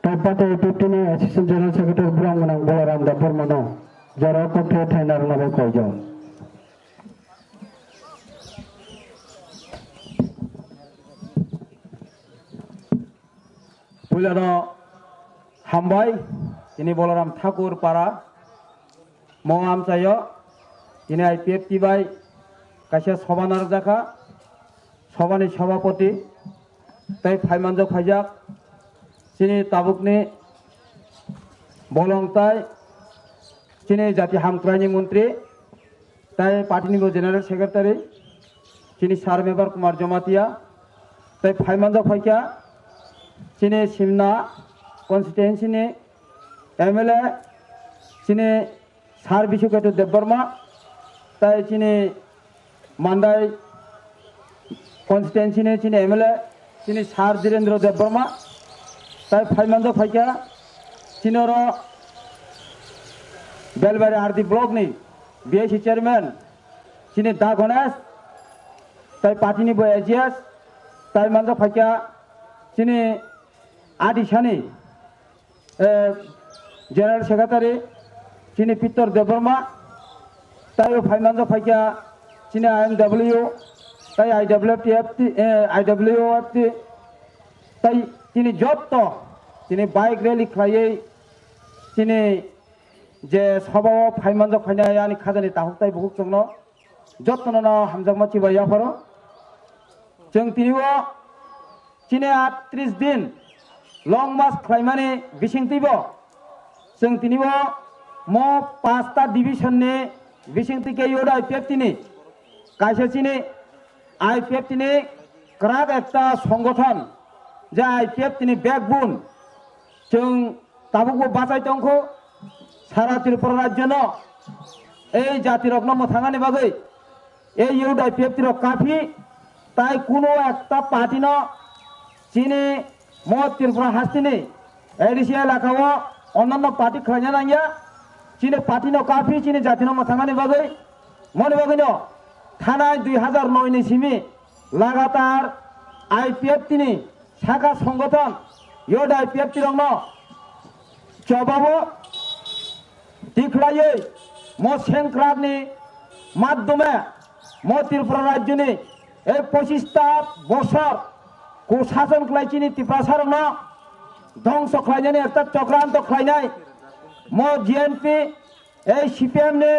tei Pate I P F T ni assistant general secretary Buram Gwnang Balaram Debbarma no jora kok the thaina rwna bai koijak. Puilano hambai, tini Balaram Thakur para, mo amchaio, tini I P F T bai kaisa soba narwkjakha, sobani sobapoti, tei phaimanjak phaijak, chini tabukni bolong tai, chini jati hamkraini montri, tei party ni bo general secretary, chini sir Mebar Kumar Jamatia, tei phaimanjak phaikha, chini Simna constituency ni M L A, chini sir Bishuketu Debbarma, tei chini Mandai constituency ni chini M L A, chini sir Dhirendra Debbarma, tei phaimanjak phaikha, chini oro Belbari R D block ni B I C chairman, chini Da Ganesh, tei party ni bo A G S, tei manjak phaikha, chini Adisani, eh, General Secretary, chini Pitor Debbarma, tei o phaimanjak phaikha, chini I M W, tei I W F T, eh, I W F T, tei chini jotto, chini bike rally khlaiwi, chini je sobao phaimanjak phainai ani khajani takhuk tei bukhuk chwngno, jottono no hamjakma chibai yapharo. Chwng tini o chini atris din long march khlaimani bisingtwi bo chwng tini o mo pasta division ni bisingtwi khe Youth I P F T ni kaisa chini I P F T ni kwrak ekta songothon, je I P F T ni backbone, chwng tabukbo bachai tongkho, sara Tripura rajyono ei jatirokno mwthangani bagwi, ei Youth I P F T rok kaphik, tai kuno ekta party no chini mo Tripura hasteni A D C elaka o onnanno party khlaina nangya, chini party no kaphik chini jatino mwthangani bagwi, moni bagwino thanai dui hazar noi ni simi lagatar I P F T ni Dhaka songothon, yodai peptirokno chobao tikhlaiwi mo sengkrakni madhyome mo Tripura rajyoni ei pochista bosor ku sason khlai chini Tiprasarokno dhongso khlainani ekta chokranto khlainai mo G N P, ei C P M ni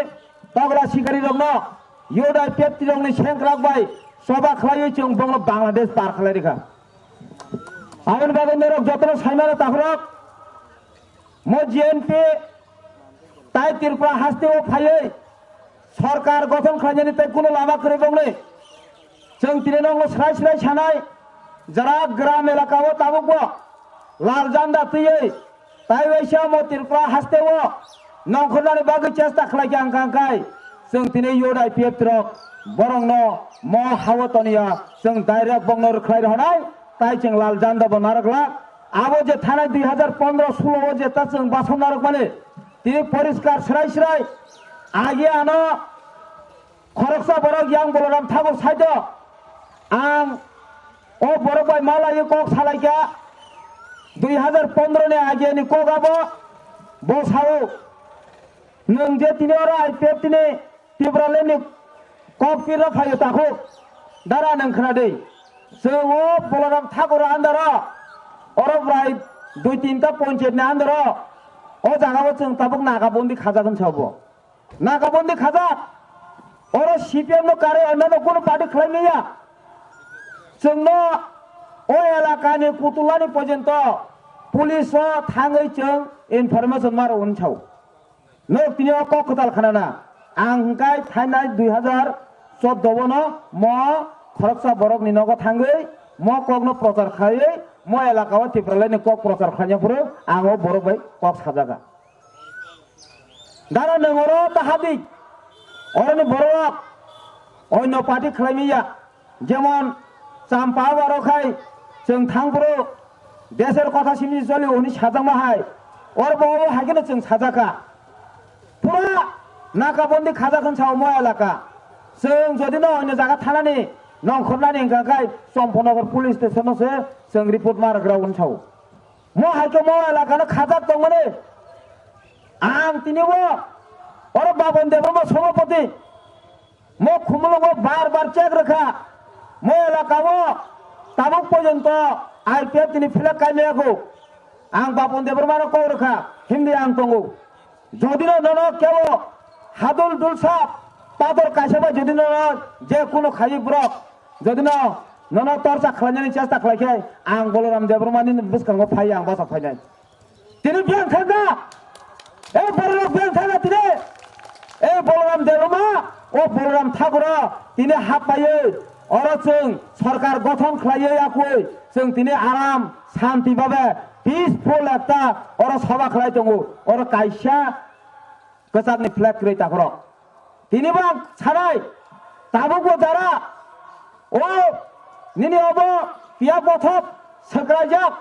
togra sikarirokno yodai peptirokni sengkrak bai choba khlaiwi chwng bongno Bangladesh par khlai rikha. Aboni bagwi norok jotono saimano takhorok mo G N P tai Tripura hasteo phaiwi sorkar gothon khlainani tei kuno lama kwrwi bongni. Chwng tini nokno srai srai sanai, jara gram elakao tabukbo lal janda twiwi tai waisa mo Tripura hasteo nongkhornani bagwi chesta khlaikha wngkha wngkhai chwng tini yodai peptirok borokno mo hao toniya chwng direct bongno rwkhlai rwnai tai chwng lal janda bo narwklak. Abo je thanai dui hazar pondro sulo o je ta chwng bason narwkmani tini poriskar srai srai agi ano khoroksa borok yang Boloram Thakur saito ang o borok bai malaiwi kok salaikha dui hazar pondro ni agi ni kok abo bo sao nwng je tini oro I P F T ni Tipraland ni kok piro phaio takhuk dara nwng khna di. Chwng o Boloram Thakur andaro oro bwrai dui tinta ponchayat ni andaro o jaga o chwng tabuk naga bondi khajak wngsa bo. Naga bondi khajak oro C P M no karwi onno no kunu party khlai maya. Chwngno o elaka ni kutulani porjonto police o thangwi chwng information maro wngsa. Nok tini o kok kwtal khanana. Ang hwnkhe thainai dui hazar chordo bono mo khoroksa borokni nogo thangwi mo kokno prochar khlaiwi mo elaka o Tipraland ni kok prochar khlaina phuru ang o borok bai kok sajaga. Dara nwng oro ta hadi oroni borok onno party khlai maya. Jemon Champa aro khai chwng thangphuru desher kotha simi choli hwnwi sajakma hai, oro bo obo hai kheno chwng sajakha. Pura naka bondi khajak hwn sao mo elaka. Chwng jodi no onno jaga thanani nongkhornani hwnkha khai Champanagar police station no se chwng report ma rwgra hwn sao. Mo hai khe mo elaka no khajak tongmani. Ang tini bo oro Babon Debbarma Sabhapati. Mo khumulungo bar bar check rwkha. Mo elaka o tabuk porjonto I P F T ni flag kaimaya go. Ang Babon Debbarma no kok rwkha, himdi ang tongo. Jodi no nono kebo hadul dulsa pator kaisa bai jodi no je kuno khayi borok, jodi no nono torcha khlainani chesta khlai khe ang Boloram Debbarma ni bwskango phai ang bwsa phainai. Tini biyang thangkha. E borok biyang thangkha tini. E Boloram Debbarma, o Boloram Thakur o tini hapaiwi oro chwng sorkar gothon khlaiwi yakwi chwng tini aram santi babe peaceful ekta oro soba khlai tongo. Oro kaisa kwchakni flag kwrwi takhorok. Tini bo ang sanai tabukbo jara o nini obo piya bothop swkraijak.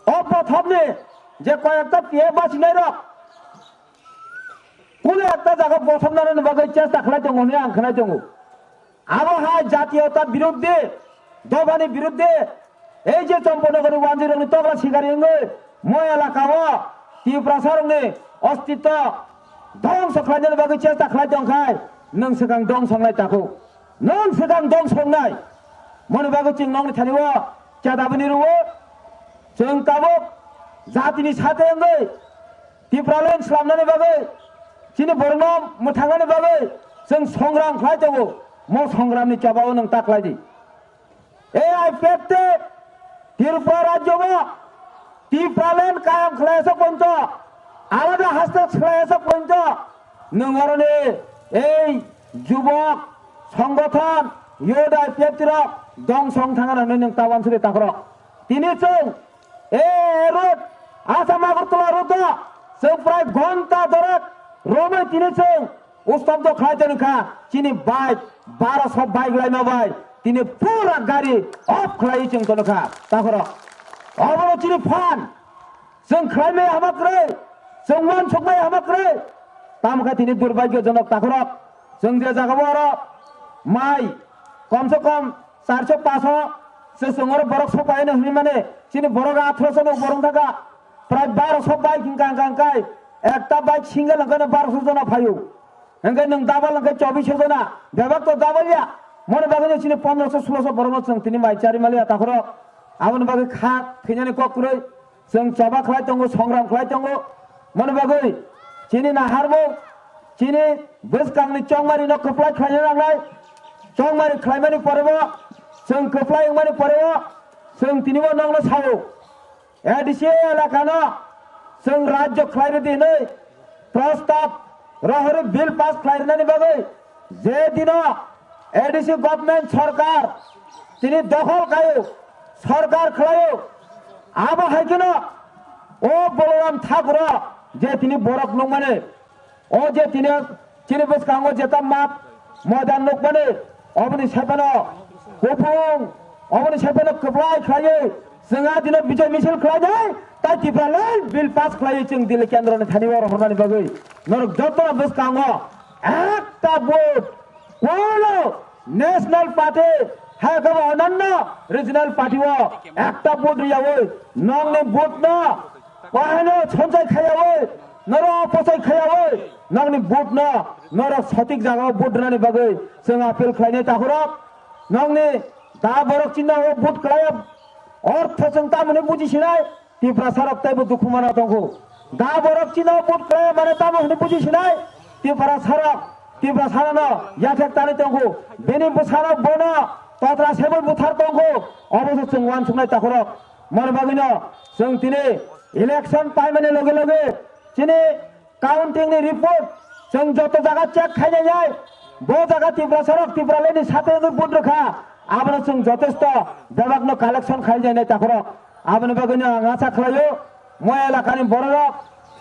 O bothopni je koyekta P F bachinai rok, kunu ekta jaga bothopnani bagwi chesta khlai tongo hwnwi ang khwnai tongo. Abo hai jatiyota biruddhe, dobani biruddhe, ei je Champanagarni wanjwirokni tokla sikari wngwi mo elaka o Tiprasarokni ostitto dhongso khlainani bagwi chesta khlai tongkhai, nwng swkang dhongso wngnai takhuk. Nwng swkang dhongso wngnai. Moni bagwi chwng nokni thani o chadabini rwo. Chwng tabuk jatini sate wngwi Tipraland slamnani bagwi, chini borokno mwthangnani bagwi chwng songram khlai tongo. Mo songramni chobao nwng ta khlai di. Ei I P F T Tripura rajyo bo Tipraland kayam khlai aswk ponto, alada haste khlai aswk ponto, nwng oroni ei jubok songgothon yodai peptirok dongsong thangna hwnwi nwng tabang suri takhorok. Tini chwng ei road Assam Agartala road o chwng prai ghonta dorek romwi tini chwng Ustobdo khlai tongkha, chini bike, baro so bike laima bai, tini pura gari off khlai chwng tongkha, takhorok. Obono chini phan, chwng khlai maya hama kwrwi, chwng uansuk maya hama kwrwi. Tamo khe tini durbhagyojonok takhorok, chwng je jaga o oro mai, komse kom charso paso Chwng oro borok sok pai hwnwi mane, chini borok athroso no borok thaka, prai baroso bike hwnka hwnka hwnkai, ekta bike single hwnkheno baroso jona phaio. Hwnkhai nwng double hwnkhai chobbish jona, bebak to double ya. Moni bagwi chini pondroso suloso borokno chwng tini mai chari maliya takhorok. Aboni bagwi kha thwinani kok kwrwi. Chwng choba khlai tongo, songram khlai tongo. Moni bagwi chini naharmung, chini bwskangni chongmarino kwplai khlaina nangnai. Chongmari khlaimani porebo, chwng kwplai wngmani porebo, chwng tinibo nokno sao. A D C elakano chwng rajyo khlai rwdi hwnwi prostab rohorwi bill pass khlai rwnani bagwi je dino A D C government sorkar tini dokhol khaio, sorkar khlaio, abo hai kheno o Boloram Thakuro je tini borok nukmani, o je tini chini bwskango jeta mat moidan nukmani, oboni sai phano kuphung, oboni sai phano kwplai khlaiwi chwng a dino bijoy misil khlainai, tai Tipraland bill pass khlaiwi chwng Delhi kendroni thani oro hornani bagwi norok jotono bwskango ekta vote Kono National Party, hai khe bo onanno regional party o ekta vote riyawi nokni vote no kohaino sonchai khayawi, norok opochai khayawi nokni vote no norok sotik jagao vote rwnani bagwi chwng appeal khlainai takhorok. Nokni da borok chini o vote khlaiya ortho chwng tamoni buji sinai. Tiprasa rok teibo dukhu mana tongo. Da borok chino vote khlai mane tamo hwnwi buji sinai. Tiprasa rok, Tiprasa rok no yathek tani tongo. Bini bwsarok bono totra seboi buthar tongo. Obo se chwng uansuknai takhorok. Mani bagwino chwng tini election paimani loge loge chini counting ni report chwng joto jaga check khainai yai. Bo jaga Tiprasa rok Tipraland ni sate wngwi vote rwkha. Abono chwng jotesto bebak no collection khai jainai takhorok. Aboni bagwino ang acha khlaio, mo elakani bororok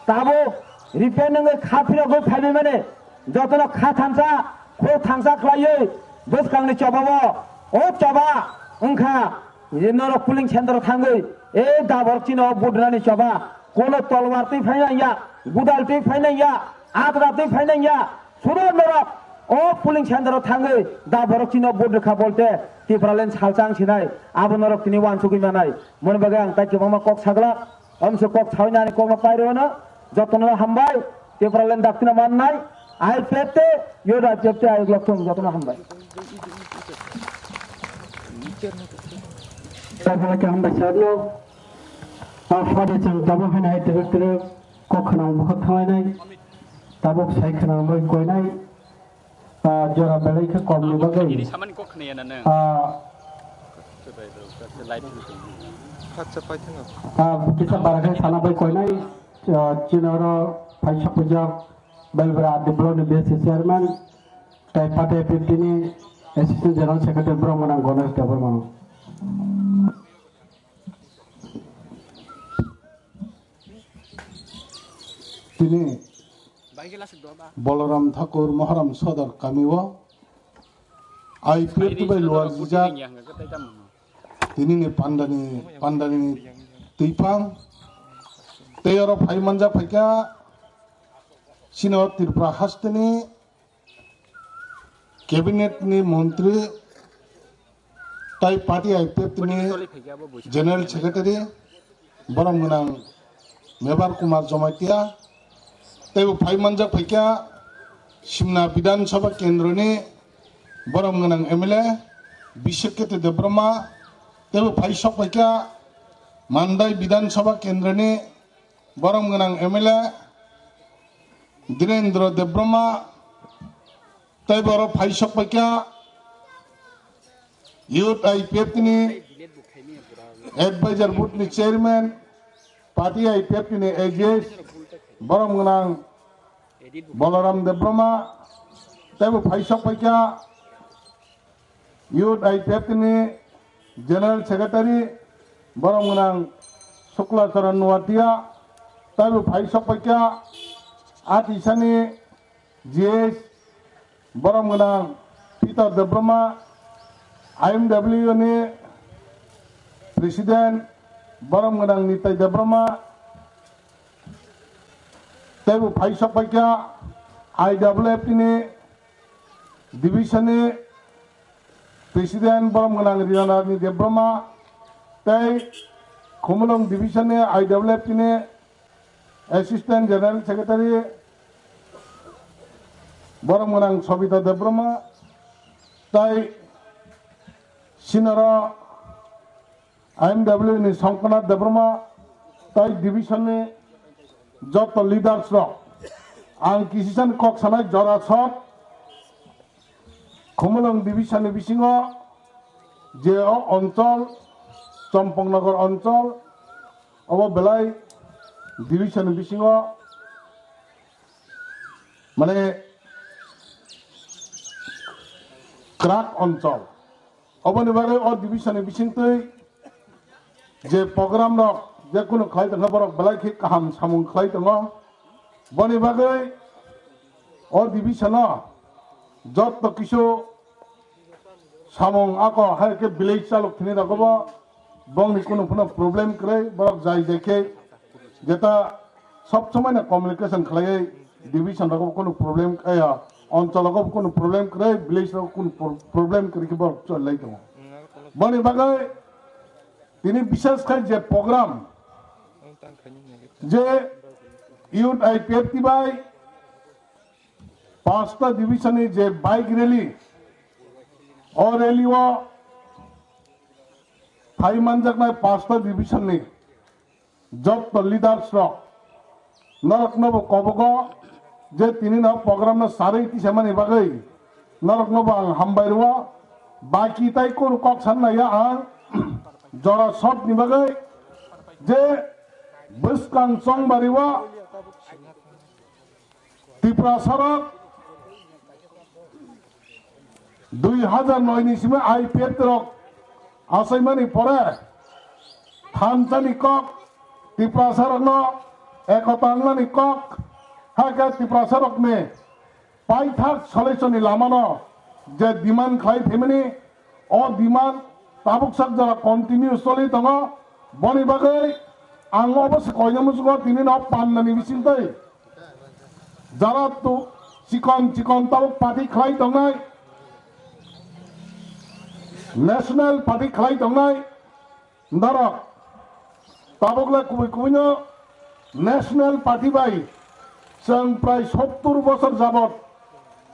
tabuk repair nungwi kha phirogwi phaibai mani, jotono kha thansa, khuk thansa khlaiwi bwskangni chobao, o choba wngkha je norok polling center thangwi, e daborok chino budnani choba, kono tolwar twi phainai ya, gudal twi phainai ya, adra twi phainai ya, Suno norok o polling center o thangwi da borok chino vote rwkha bolte Tipraland salsa ang sinai, abo norok tini uansugwi manai. Moni bagwi ang tai kwbangma kok saglak, omse kok sawi nani kokno pairwno jotono hambai. Tipraland daktina mannai I P F T, youth I P F T ayuk lokthung jotono hambai. Tabuk hambai sabno. Afade chwng tabuk haino hai twrwk twrwk kok khwnang bwkhak thanglainai. Tabuk sai khwnang bai koinai, ah, jora belai khe kom ni bagwi. Ini samani kok khwnaya na nang? Ah, Light. Ah, kisa bara khe sana bai koinai, ah, chini oro phai sokphaijak Belbra Adi Block ni B S C chairman, tai Pate fifty ni assistant general secretary borok mwnang Ganesh Debbarma. Tini Boloram Thakur Moharam Sodor kami o I P F T bai luar jijak tini ni pandani, pandani twipang tei oro phai manjak phaikha chini o Tripura hasteni cabinet ni montri tai party I P F T ni general secretary, borok mwnang Mebar Kumar Jamatia, teibo phai manjak phaikha Simna Bidhan Sabha Kendroni borok mwnang M L A Bishek Kete Debbarma, teibo phai sok phaikha Mandai Bidhan Sabha Kendroni borok mwnang M L A Dhirendra Debbarma, tei borok phai sok paikha Youth I P F T ni Advisor Board ni Chairman, Party I P F T ni A G S, borok mwnang Balaram Debbarma, tei bo phai sok paikha Youth I P F T ni General Secretary, borok mwnang Sukla Charan Nuatia, tei bo phai sok paikha Atisani G S, borok mwnang Peter Debbarma, I M W ni President, borok mwnang Nitai Debbarma, tei bo phai sok paikha I W F T ni Division ni President borom gwnang Rinanarni Debbarma, tei Khumulwng Division ni I W F T ni Assistant General Secretary borom gwnang Sobita Debbarma, tei sinoro I M W ni Songkona Debbarma, tei division ni joto leaders rok. Ang kisisa ni kok sanai jora sot Khumulwng division ni bisingo je o onchol, Chompongnagar onchol, obo belai division ni bisingo mane kwrak onchol. Oboni bagwi o division ni bisingtwi je program rok je kunu khlai tongkha, borok belai khe kaham samung khlai tongo. Boni bagwi o division o jotto kisu samung ako hai khe village chalok thini rokbo bongni kunu phano problem kwrwi, borok jai jai khe jeta sob somoi no communication khlaiwi division rogo kunu problem, eh, onchol rogo kunu problem kwrwi, village rogo kunu pro-, problem kwrwi khe borok choli lai tongo. Boni bagwi tini bishes khai je program je youth I P F T bai Panchta division ni je bike rally, o rally o phai manjaknai Panchta division ni jotto leaders rok norok nobo kobogo je tini no program no sarwi tisamani bagwi norok nobo ang hambai rwo. Baki tai kunu kok san naiya ang jora shot ni bagwi je bwskang chongbari o Tiprasa rok dui hazar noi ni simi I P F T rok achaimani pore thansa ni kok, Tiprasa rokno ekota wngnani kok, hakhe Tiprasa rokni paithak solution ni lamano je demand khlai phaimani, o demand tabuk sak jora continue choli tongo. Boni bagwi ang obo se koina muchungo tini no pandani bisingtwi jara tu chikon chikon tabuk party khlai tongnai, national party khlai tongnai norok tabuk le kubui kubui no national party bai chwng prai sottur bosor jabot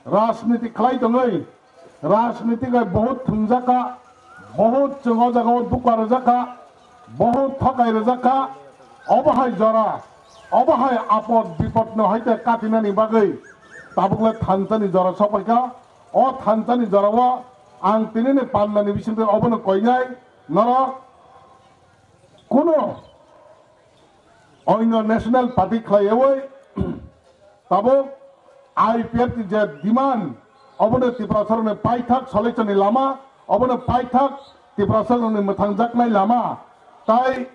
rajniti khlai tongwi rajniti bai bahut thwngjak kha, bahut chwng o jaga o dukha rwjak kha, bahut thokai rwjak kha. Obo hai jora, obo hai apod bipod no hai te katinani bagwi tabuk le thansa ni jora sopai kha. O thansa ni jora o ang tini ni pandani bisingtwi obo no koinai norok kunu oino national party khlaiwi tabuk I P F T ni je demand, obono Tiprasarokni paithak solution ni lama, obono paithak Tiprasarokni mwthangjaknai lama. Tai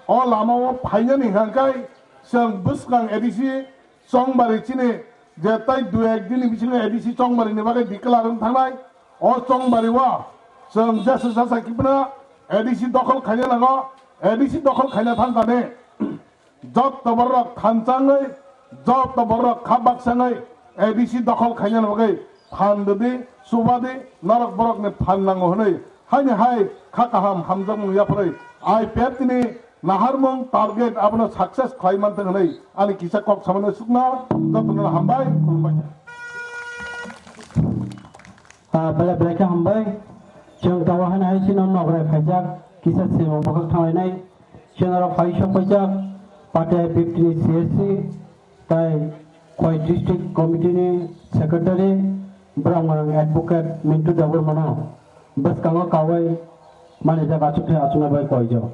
o lama o phainani hwnkhai chwng bwskang A D C Chongbari chini je tai dui ek din ni bisingo A D C Chongbari ni bagwi declare wng thangnai. O Chongbari o chwng jesa jesa kibna A D C dokhol khaina nango, A D C dokhol khaina thangkha ne. Jotto borok thansa wngwi, jotto borok kha baksa wngwi A D C dokhol khaina bagwi phan rwdi, chubadi, norok borokni phan nango hwnwi. Haini hai kha kaham hamjakmung yapharwi I P F T ni naharmung target abono success khlai manthung hwnwi ani kisa kok samano sukna jotono hambai, khulumbai. Ah, belai belai khe hambai. Chwng tabuk haino hai chini nograi phaijak, kisa swimung bwkhak thanglainai. Chwng aro phai sok paijak, Patia fifty ni C S C, tai Khowai District Committee ni Secretary, Bwrang Mwnang Advocate Mintu Debbarmano bwskango kawai manijak achukthai achukna bai koijak.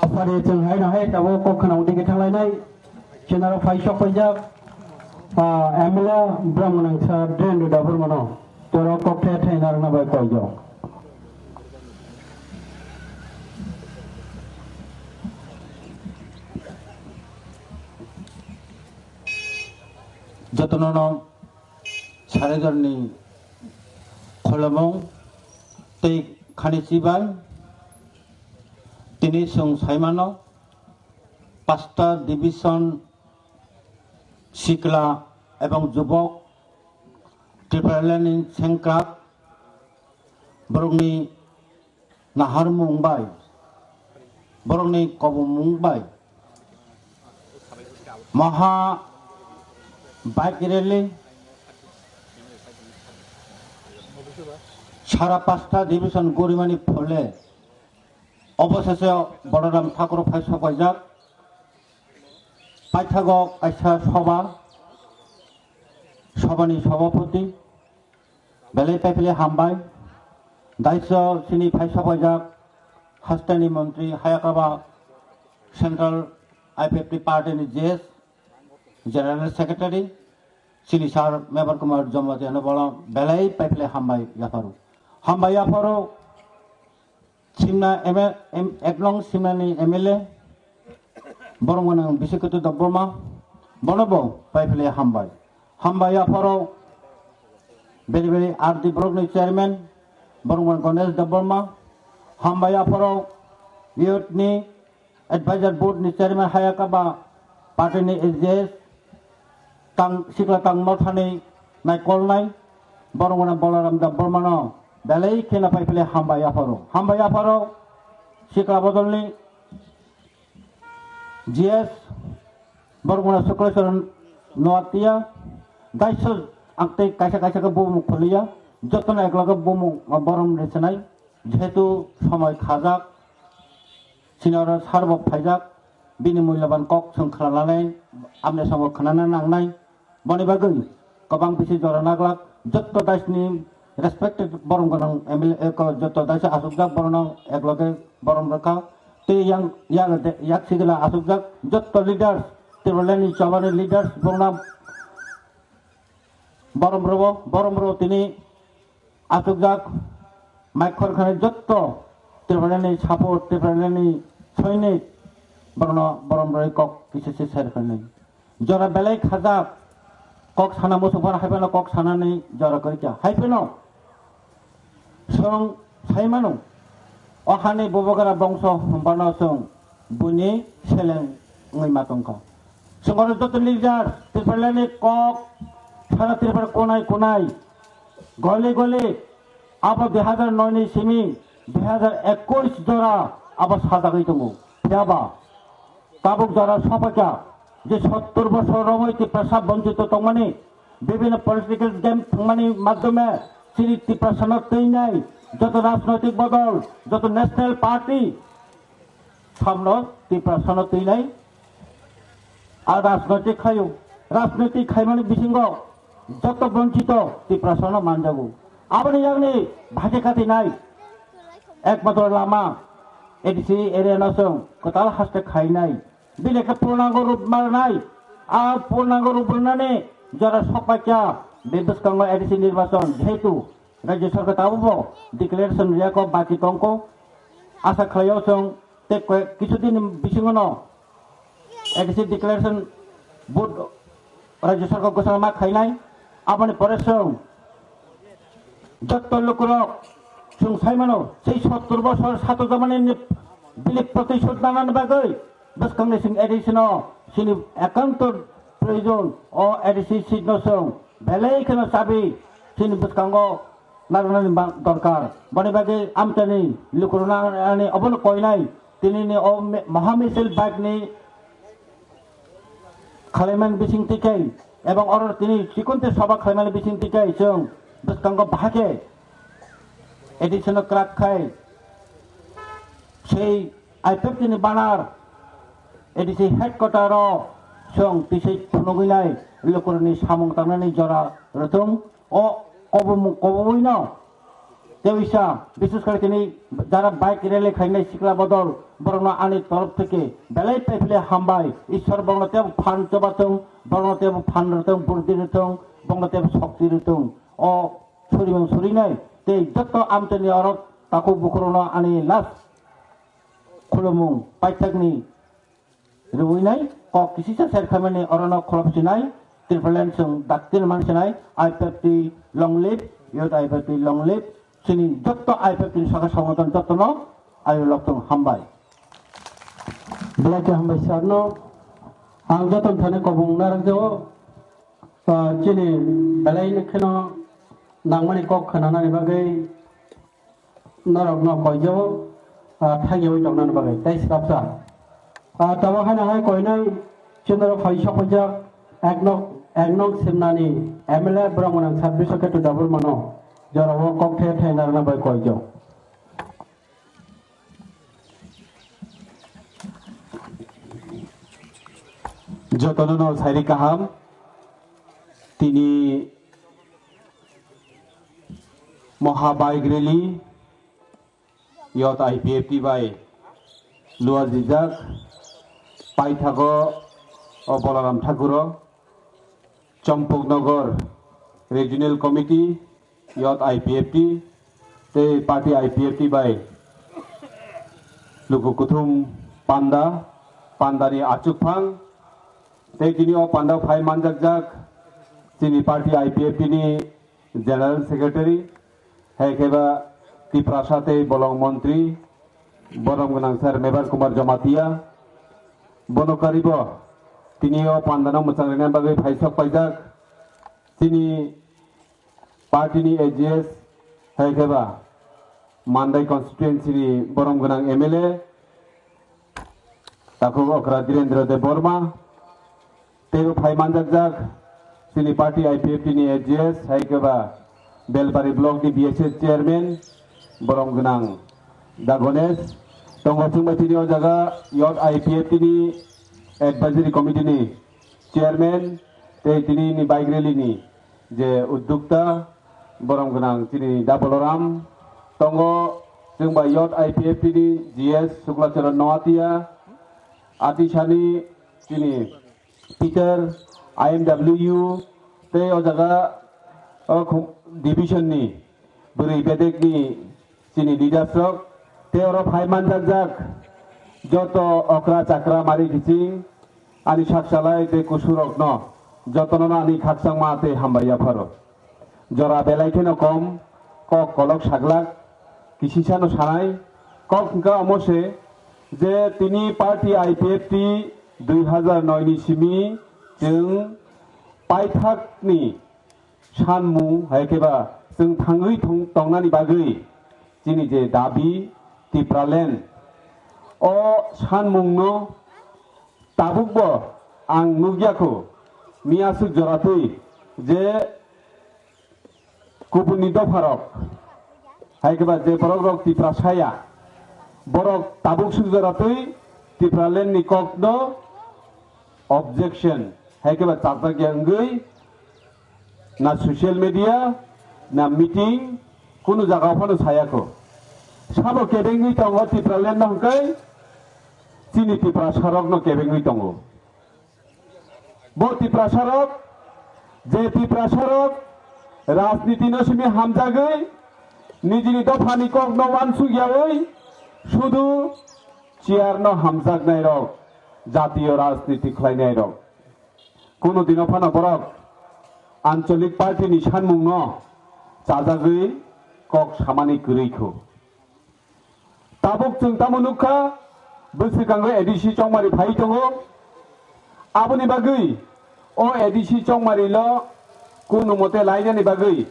Phari chwng hai no hai tabuk kok khna udi khe thanglainai. Chwng aro phai sok paijak, ah, M L A Bwrang Mwnang Sir Dhiren Debbarmano toro kok the thai narwkna bai koijak. Jotono no Sarajarni khulumung tei khani chibai tini chwng saimano Panchta Division sikla ebong jubok Tipraland ni sengkrak borokni naharmung bai, borokni kobomung bai, moha bike rally sara pasta division gorimani phole obosese Balaram Thakur phai sopaijak. Paithago kaisa soba, sobani sobapoti belai paipele hambai. Daiso sini phai sopaijak hasteni montri Hayakaba Central I P F T party ni J S General Secretary sini sir Mebar Kumar Jamatia no bola belai paipele hambai yapharo. Hambai yapharo Simna M L, M, Eklong Simnani M L A, borok gwnang Bishikoti Debbarma, bono bo paiphle hambai. Hambai apharo beri beri R D Block ni chairman, borok gwnang Ganesh Debbarma, hambai apharo youth ni advisor board ni chairman Hayakaba party ni A J S, tang sikla tang mothani naikolnai borok gwnang Balaram Debbarmano belai kheno paiphle hambai apharo. Hambai apharo sikla bodolni G S borok gwnang Suklesaran Noatia daiso ang tei kaisa kaisa khe bumung kholiya jotono ekloge bumung borom rwchanai. Jehetu somoi khajak, sini oro sir bo phaijak, bini mulyaban kok chwng khwnananai, amne songo khwnana nangnai. Boni bagwi kwbang bisi jora naglak, jotto daisni respected borom gwnang M L A ko jotto daisa asukjak borokno ekloge borom rwkha. Tei yang, yang, yak sigla asukjak jotto leaders, Tipralandni chabani leaders borokno borom rwo, borom rwo tini asukjak, mai khorkhanai jotto Tipralandni support, Tipralandni soinik, borokno borom rwi kok kisa se ser khanai. Jora belai khajak, kok sana muchung phano hai phano kok sanani jora kwrwikha. Hai phano chwng sai mano, o hani bubagra bongso hwnphano chwng buini seleng wngwi ma tongkha. Chwng oro joto leader, Tipralandni kok sana Tripura konai konai, goli goli, abo dui hazar noi ni simi dui hazar ekush jora abo sajagwi tongo. Phiyaba tabuk jora sophaikha je sottor bosor romwi Tiprasa bonchito tongmani, bibhinno political game thwngmani madhyome chini Tiprasano twinai joto rajnoitik bodol, joto national party, samno Tiprasano twinai a rajnoitik khlaio. Rajnoitik khaimani bisingo joto bonchito Tiprasano manjago. Aboni yakni bhati kati nai ekmatro lama A D C area no chwng kwtal haste khainai. Bini khe purnango rup manai. A purnango rup rwnani jora sokpaikha be bwskango A D C nirbachon, jehetu Rajya Sarkar tabukbo declaration riyakho, baki tongkho. Asa khlaio chwng tei koi-, kisu din bisingono A D C declaration vote Rajya Sarkar ghosona ma khainai. Aboni pore chwng jotto lukurok chwng sai mano, sei sottor bosor sato jamani ni bini protishod nanani bagwi bwskangni sing A D C no sini ekanto proyojon, o A D C seat no chwng belai kheno chabi sini bwskango narwknani ma-, dorkar. Boni bagwi amchaini lukurokno ani obono koinai, tinini o me-, mohamisil bike ni khlaimani bisingtwi khe, ebong oro tini chikonte soba khlaimani bisingtwi khe chwng bwskango bahai khe A D C no kwrak khai sei I P F T ni banar A D C headquarter o chwng twi sei phunugwi nai lukurokni samung tangnani jora rwthwng. O kobomung kobowino tei uisa, bises kore tini jara bike rally khainai sikla bodol, borokno ani torof theke belai paiphle hambai. Ishwar borokno tebo phan chobathwng, borokno tebo phan rwthwng, burdi rwthwng, borokno tebo shokti rwthwng. O surimung surinai tei joto amchaini oro takhuk bukhurokno ani last khulumung paithakni rwinai kok kisisa ser khaimani orono khulop sinai, Tipraland chwng dakti man sinai, I P F T long live, youth I P F T long live, chini jotto I P F T ni saka songothon jottono ayo lokthung hambai. Belai khe hambai sir no, ang joto thani kobong narwk jao, Ah, chini belai kheno nangmani kok khwnanani bagwi norokno koijago, ah, thangyawi tongnani bagwi tei swkapsa. Ah, tabuk haino hai koinai chwngno phai sokphaijak ek nok, ek nok Simnani M L A borok gwnang Sabbiso Ketu Debbarmano jorao kok the the narwkna bagwi koijak. Jotono no sairi kaham, tini Moha Bike Rally, Youth I P F T bai luar jijak, paithago o Balaram Thakuro, Champaknagar Regional Committee, Youth I P F T, tei Party I P F T bai luku kuthum panda, pandani achukphang, tei tini o panda phai manjakjak chini Party I P F T ni General Secretary, hai khe ba Tiprasa tei Bolong Montri, Borom Gwnang Sir Mebar Kumar Jamatia, bono karibo tini o pandano mwchang rina bagwi phai sok paijak. Chini party ni A G S, hai khe ba Mandai constituency ni borom gwnang M L A, takhuk okra Dhirendra Debbarma, teibo phai manjakjak chini party I P F T ni A G S, hai khe ba Belpari block ni B S S chairman, borom gwnang Da Ganesh, tongo chwngbai tini o jaga Youth I P F T ni advisory committee ni chairman, tei tini ni bike rally ni je uddukta, borom gwnang chini Da Balaram tongo, chwngba Youth I P F T ni G S Suklacharan Noatia, atisani chini Peter, I M W, tei o jaga o khu-, division ni bwrwi bedek ni chini leaders rok, tei oro phai manjakjak joto okra chakra mari kiching, ani sak salai tei kusurokno jotono ani khakchangma tei hambai yapharo. Jora belai kheno kom, kok kolok saglak, kisisano sanai, kok hwnkha omo se je tini party I P F T dui hazar noi ni simi chwng paithakni sanmung hai khe ba chwng thangwi thong-, tongnani bagwi chini je dabi Tipraland, o sanmungno tabukbo ang nukya kho, miyaswk joratwi je kubunni dopharok hai khe ba je borok rok Tiprasa ya, borok tabuk swk joratwi Tipraland ni kokno objection hai khe ba chapjakya wngwi na social media, na meeting, kunu jaga phano saya kho. Sabo kebengwi tongo Tipraland no hwnkhe chini Tiprasa rok no kebengwi tongo. Bo Tiprasa rok, je Tiprasa rok rajniti no simi hamjagwi nijini dophani kok no wansuk yawi sudu chair no hamjaknai rok, jatiyo rajniti khlainai rok. Kunu dino phano borok ancholik party ni sanmung no chajagwi kok samani kwrwi kho. Tabuk chwng tamo nukha, bwswkango A D C Chongmari phai tongo. Aboni bagwi o A D C Chongmari lo kunu mote lainani bagwi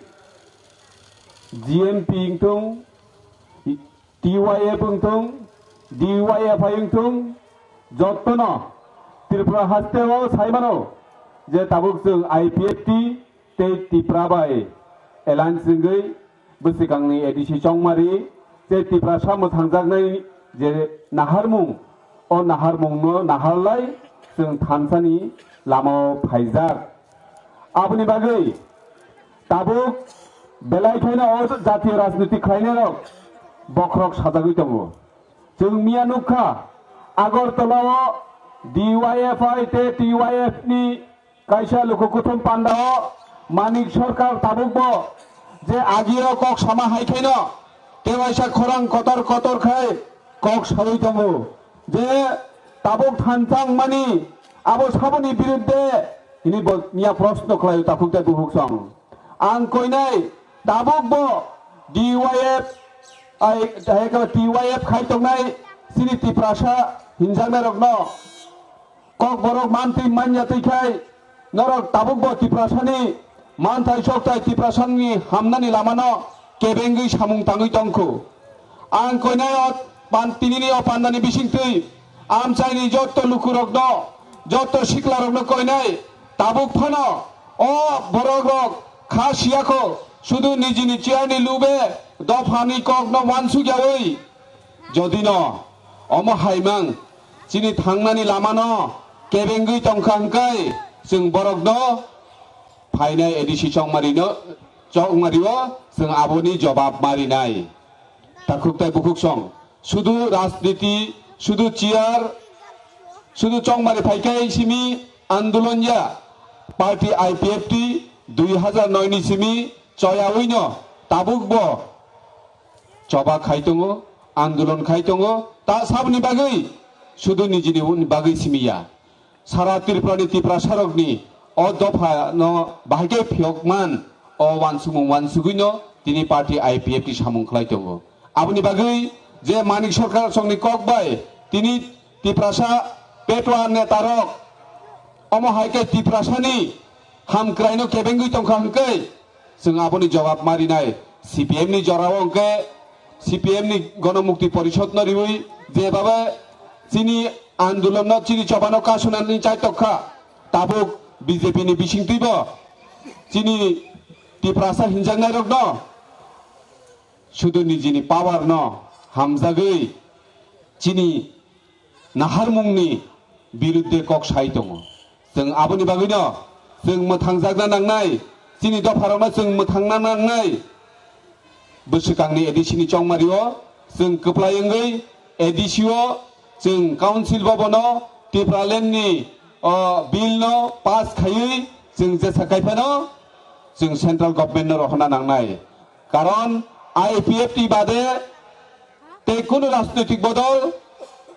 G M P wngthung, T Y F wngthung, D Y F I wngthung, jottono Tripura haste o saimano je tabuk chwng I P F T tei Tipra bai alliance wngwi bwswkangni A D C Chongmari tei Tiprasa mwthangjaknai je naharmung, o naharmungno naharlai chwng thansani lamao phaijak. Aboni bagwi tabuk belai khaino o jatiyo rajniti khlainairok bokhorok sajagwi tongo. Chwng miya nukha, Agartala o D Y F I tei T Y F ni kaisa luku kuthum panda o Manik Sarkar tabukbo je agio kok sama hai khaino tei waisa khorang kotor kotor khai kok sawi tongo je tabuk thansa wngmani abo saboni birudde hini bo miya proshno khlaio takhuk tei bukhuk song. Ang koinai tabukbo D Y F, ai, hai khe T Y F khai tongnai chini Tiprasa hinjaknairokno Kokborok mantwi manya twi khai Norok tabukbo Tiprasani manthai sokthai, Tiprasani hamnani lamano kebengwi samung tangwi tongkhu. Ang koinai o pan-, tinini o pandani bisingtwi amchaini jotto lukurokno, jotto siklarokno koinai, tabuk phano o borokrok kha siyakho, sudu nijini chairni lube dophani kokno wansukyawi. Jodino omo haimang chini thangnani lamano kebengwi tongkha hwnkhe, chwng borokno phainai A D C chongmarino, chongmario chwng aboni jobab marinai. Takhuk tai bukhuk song, sudu rajniti, sudu chair, sudu chongmari phaikai simi andolon ya, party I P F T dui hazar noi ni simi choyawino tabukbo choba khai tongo, andolon khai tongo, ta saboni bagwi, sudu nijini bagwi simi ya. Sara Tripurani Tiprasarokni o dophano bahai khe phiyokman o wansukmung wansugwino tini party I P F T samung khlai tongo. Aboni bagwi je Manik Sarkar songni kok bai tini Tiprasa Petwa netarok omo hai khe Tiprasani hamkraino kebengwi tongkha hwnkhe, chwng aboni jobab marinai. C P M ni jorao hwnkhe C P M ni Gonomukti Porishod no riwi jebabe chini andolon no chini chobano kasunani chaitok kha, tabuk B J P ni bisingtwibo chini Tiprasa hinjaknairokno sudu nijini power no hamjagwi chini naharmungni birudde kok sai tongo. Chwng aboni bagwino chwng mwthangjakna nangnai, chini dopharokno chwng mwthangna nangnai. Bwswkangni A D C ni chongmario chwng kwplai wngwi A D C o chwng council bobono Tipraland ni o bill no pass khaiwi chwng jesa kaiphano chwng central government no rohorna nangnai. Karon I P F T bade tei kunu rajnoitik bodol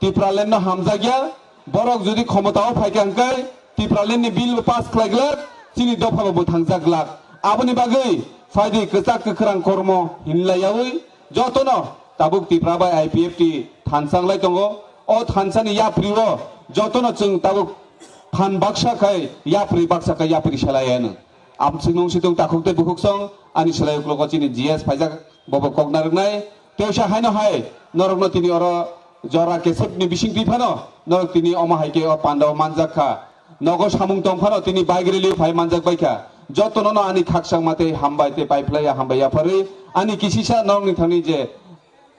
Tipraland no hamjakya. Borok jodi khomotao phaikha hwnkhe Tipraland ni bill bo pass khlai glak, chini dopha bo bwthangjak glak. Aboni bagwi phaidi kwchak kwkhrang kormo hinlaiyawi jotono tabuk Tipra bai I P F T thansa wnglai tongo. O thansani yaprio jotono chwng tabuk phan baksa khai yapri baksa khai yapri selai ano. Amswknung situng takhuk tei bukhuk song ani selai uklogo chini G S phaijak bobo kok narwknai. Teisa haino hai norokno tini oro jora kesepni bisingtwi phano norok tini omo hai khe o pandao manjak kha. Nogo samung tong phano tini bike rally phai manjak bai kha. Jotono no ani khakchangma tei hambai tei paiphlaiya hambai yapharwi ani kisisa norokni thani je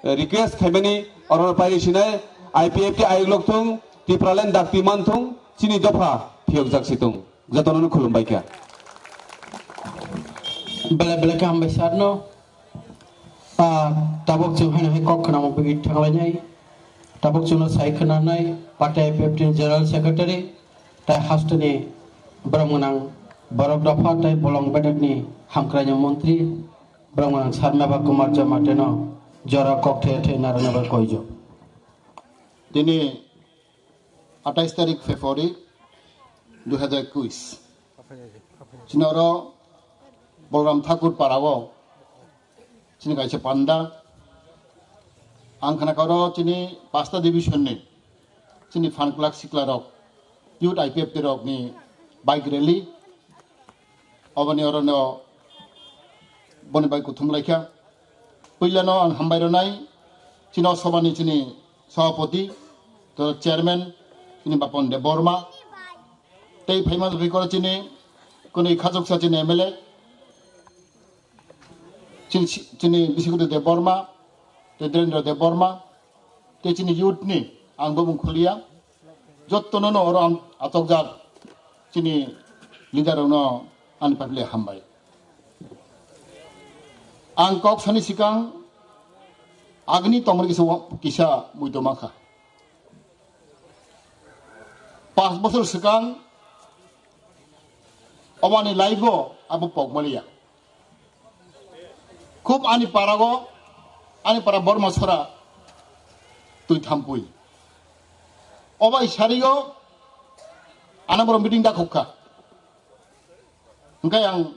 request khaimani orono pairi sinai I P F T ayuk lok thung, Tipraland dakti man thung, chini dopha phiyokjak si thung. Jotono no khulumbai kha. Belai belai khe hambai sir no. Ah, tabuk chwng haino hai kok khwnamo bagwi thanglainai. Tabuk chwngno sai khwnanai party I P F T ni General Secretary, tai hasteni borok gwnang borok dopha tai bolong bedekni hamkraini montri, borok gwnang Sarmeba Kumar Jamatia no jora kok the the narwkna bai koijo. Tini atais tarik February dui hazar ekuis. Chini oro Bolram Thakur parao chini kaisa panda. Ang khna karo chini pasta division ni chini phan kwlak sikla rok, youth I P F T rok ni bike rally. Oboni oro no boni bai kuthum laikha. Puila no ang hambai ronai chini o sobani chini Sabhapati, to chairman, chini Bapan Debbarma, tei phaima bikoro chini, kwnwi khachuksa chini M L A, chini, chini Bisikudu Debbarma, tei Direndra Debbarma, tei chini youth ni ang bumung khuliya, jottono no oro ang achokjak chini leader rokno ani patle hambai. Ang kok sani sikang agni tongmani kisa wa-, kisa muitu mankha. Pas bosor sikang obani life o abo pokmaliya. Khub ani parago, ani para Borma sora twi thampui. Obai sario ana boro meeting da khukha. Hingke ang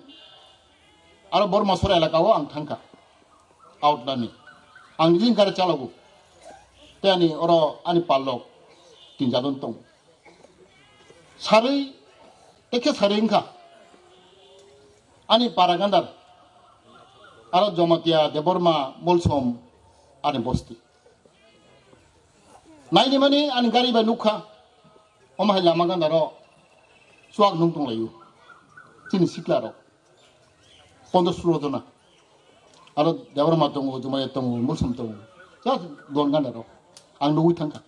aro Borma sora elaka o ang thangkha. Outlani. Ang nijing kare chalogo. Te ani oro ani pallok tinjadon tong. Sarui Ekhe sari wngkha. Ani para gandar. Aro Jomatia, Debbarma, Molsom, ani bosti. Naini mani ani gari bai nukha. Omo hai lama gandaro chuak nung tonglaio. Chini sikla rok. Pondro sulo jona. Aro Debbarma tongo, Jumaya tongo, Mulsom tongo. Just don gana rok. Ang nugwi thangkha.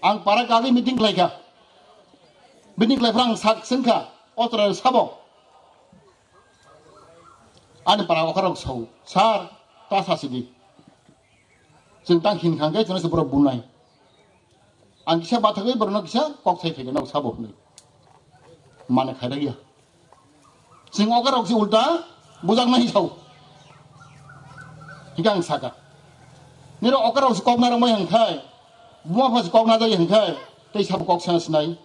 Ang para kagwi meeting khlaikha. Meeting khlaiphra ang sak sengkha. Otra sabo. Ani para okharok sao. Sir, ta sasidi. Chwng tang hin khangkhe chwngno se borok bunai. Ang kisa bathagwi borokno kisa kok sai phaikhe nok sabo hwnwi. Mane khairokya. Chwng okarok se ulta bujak nai sao. Hingke ang saka. Niro okarok se kok narwk mai hwnkhai. Buma pha se kok najai hwnkhai. Tei sabo kok sana sinai.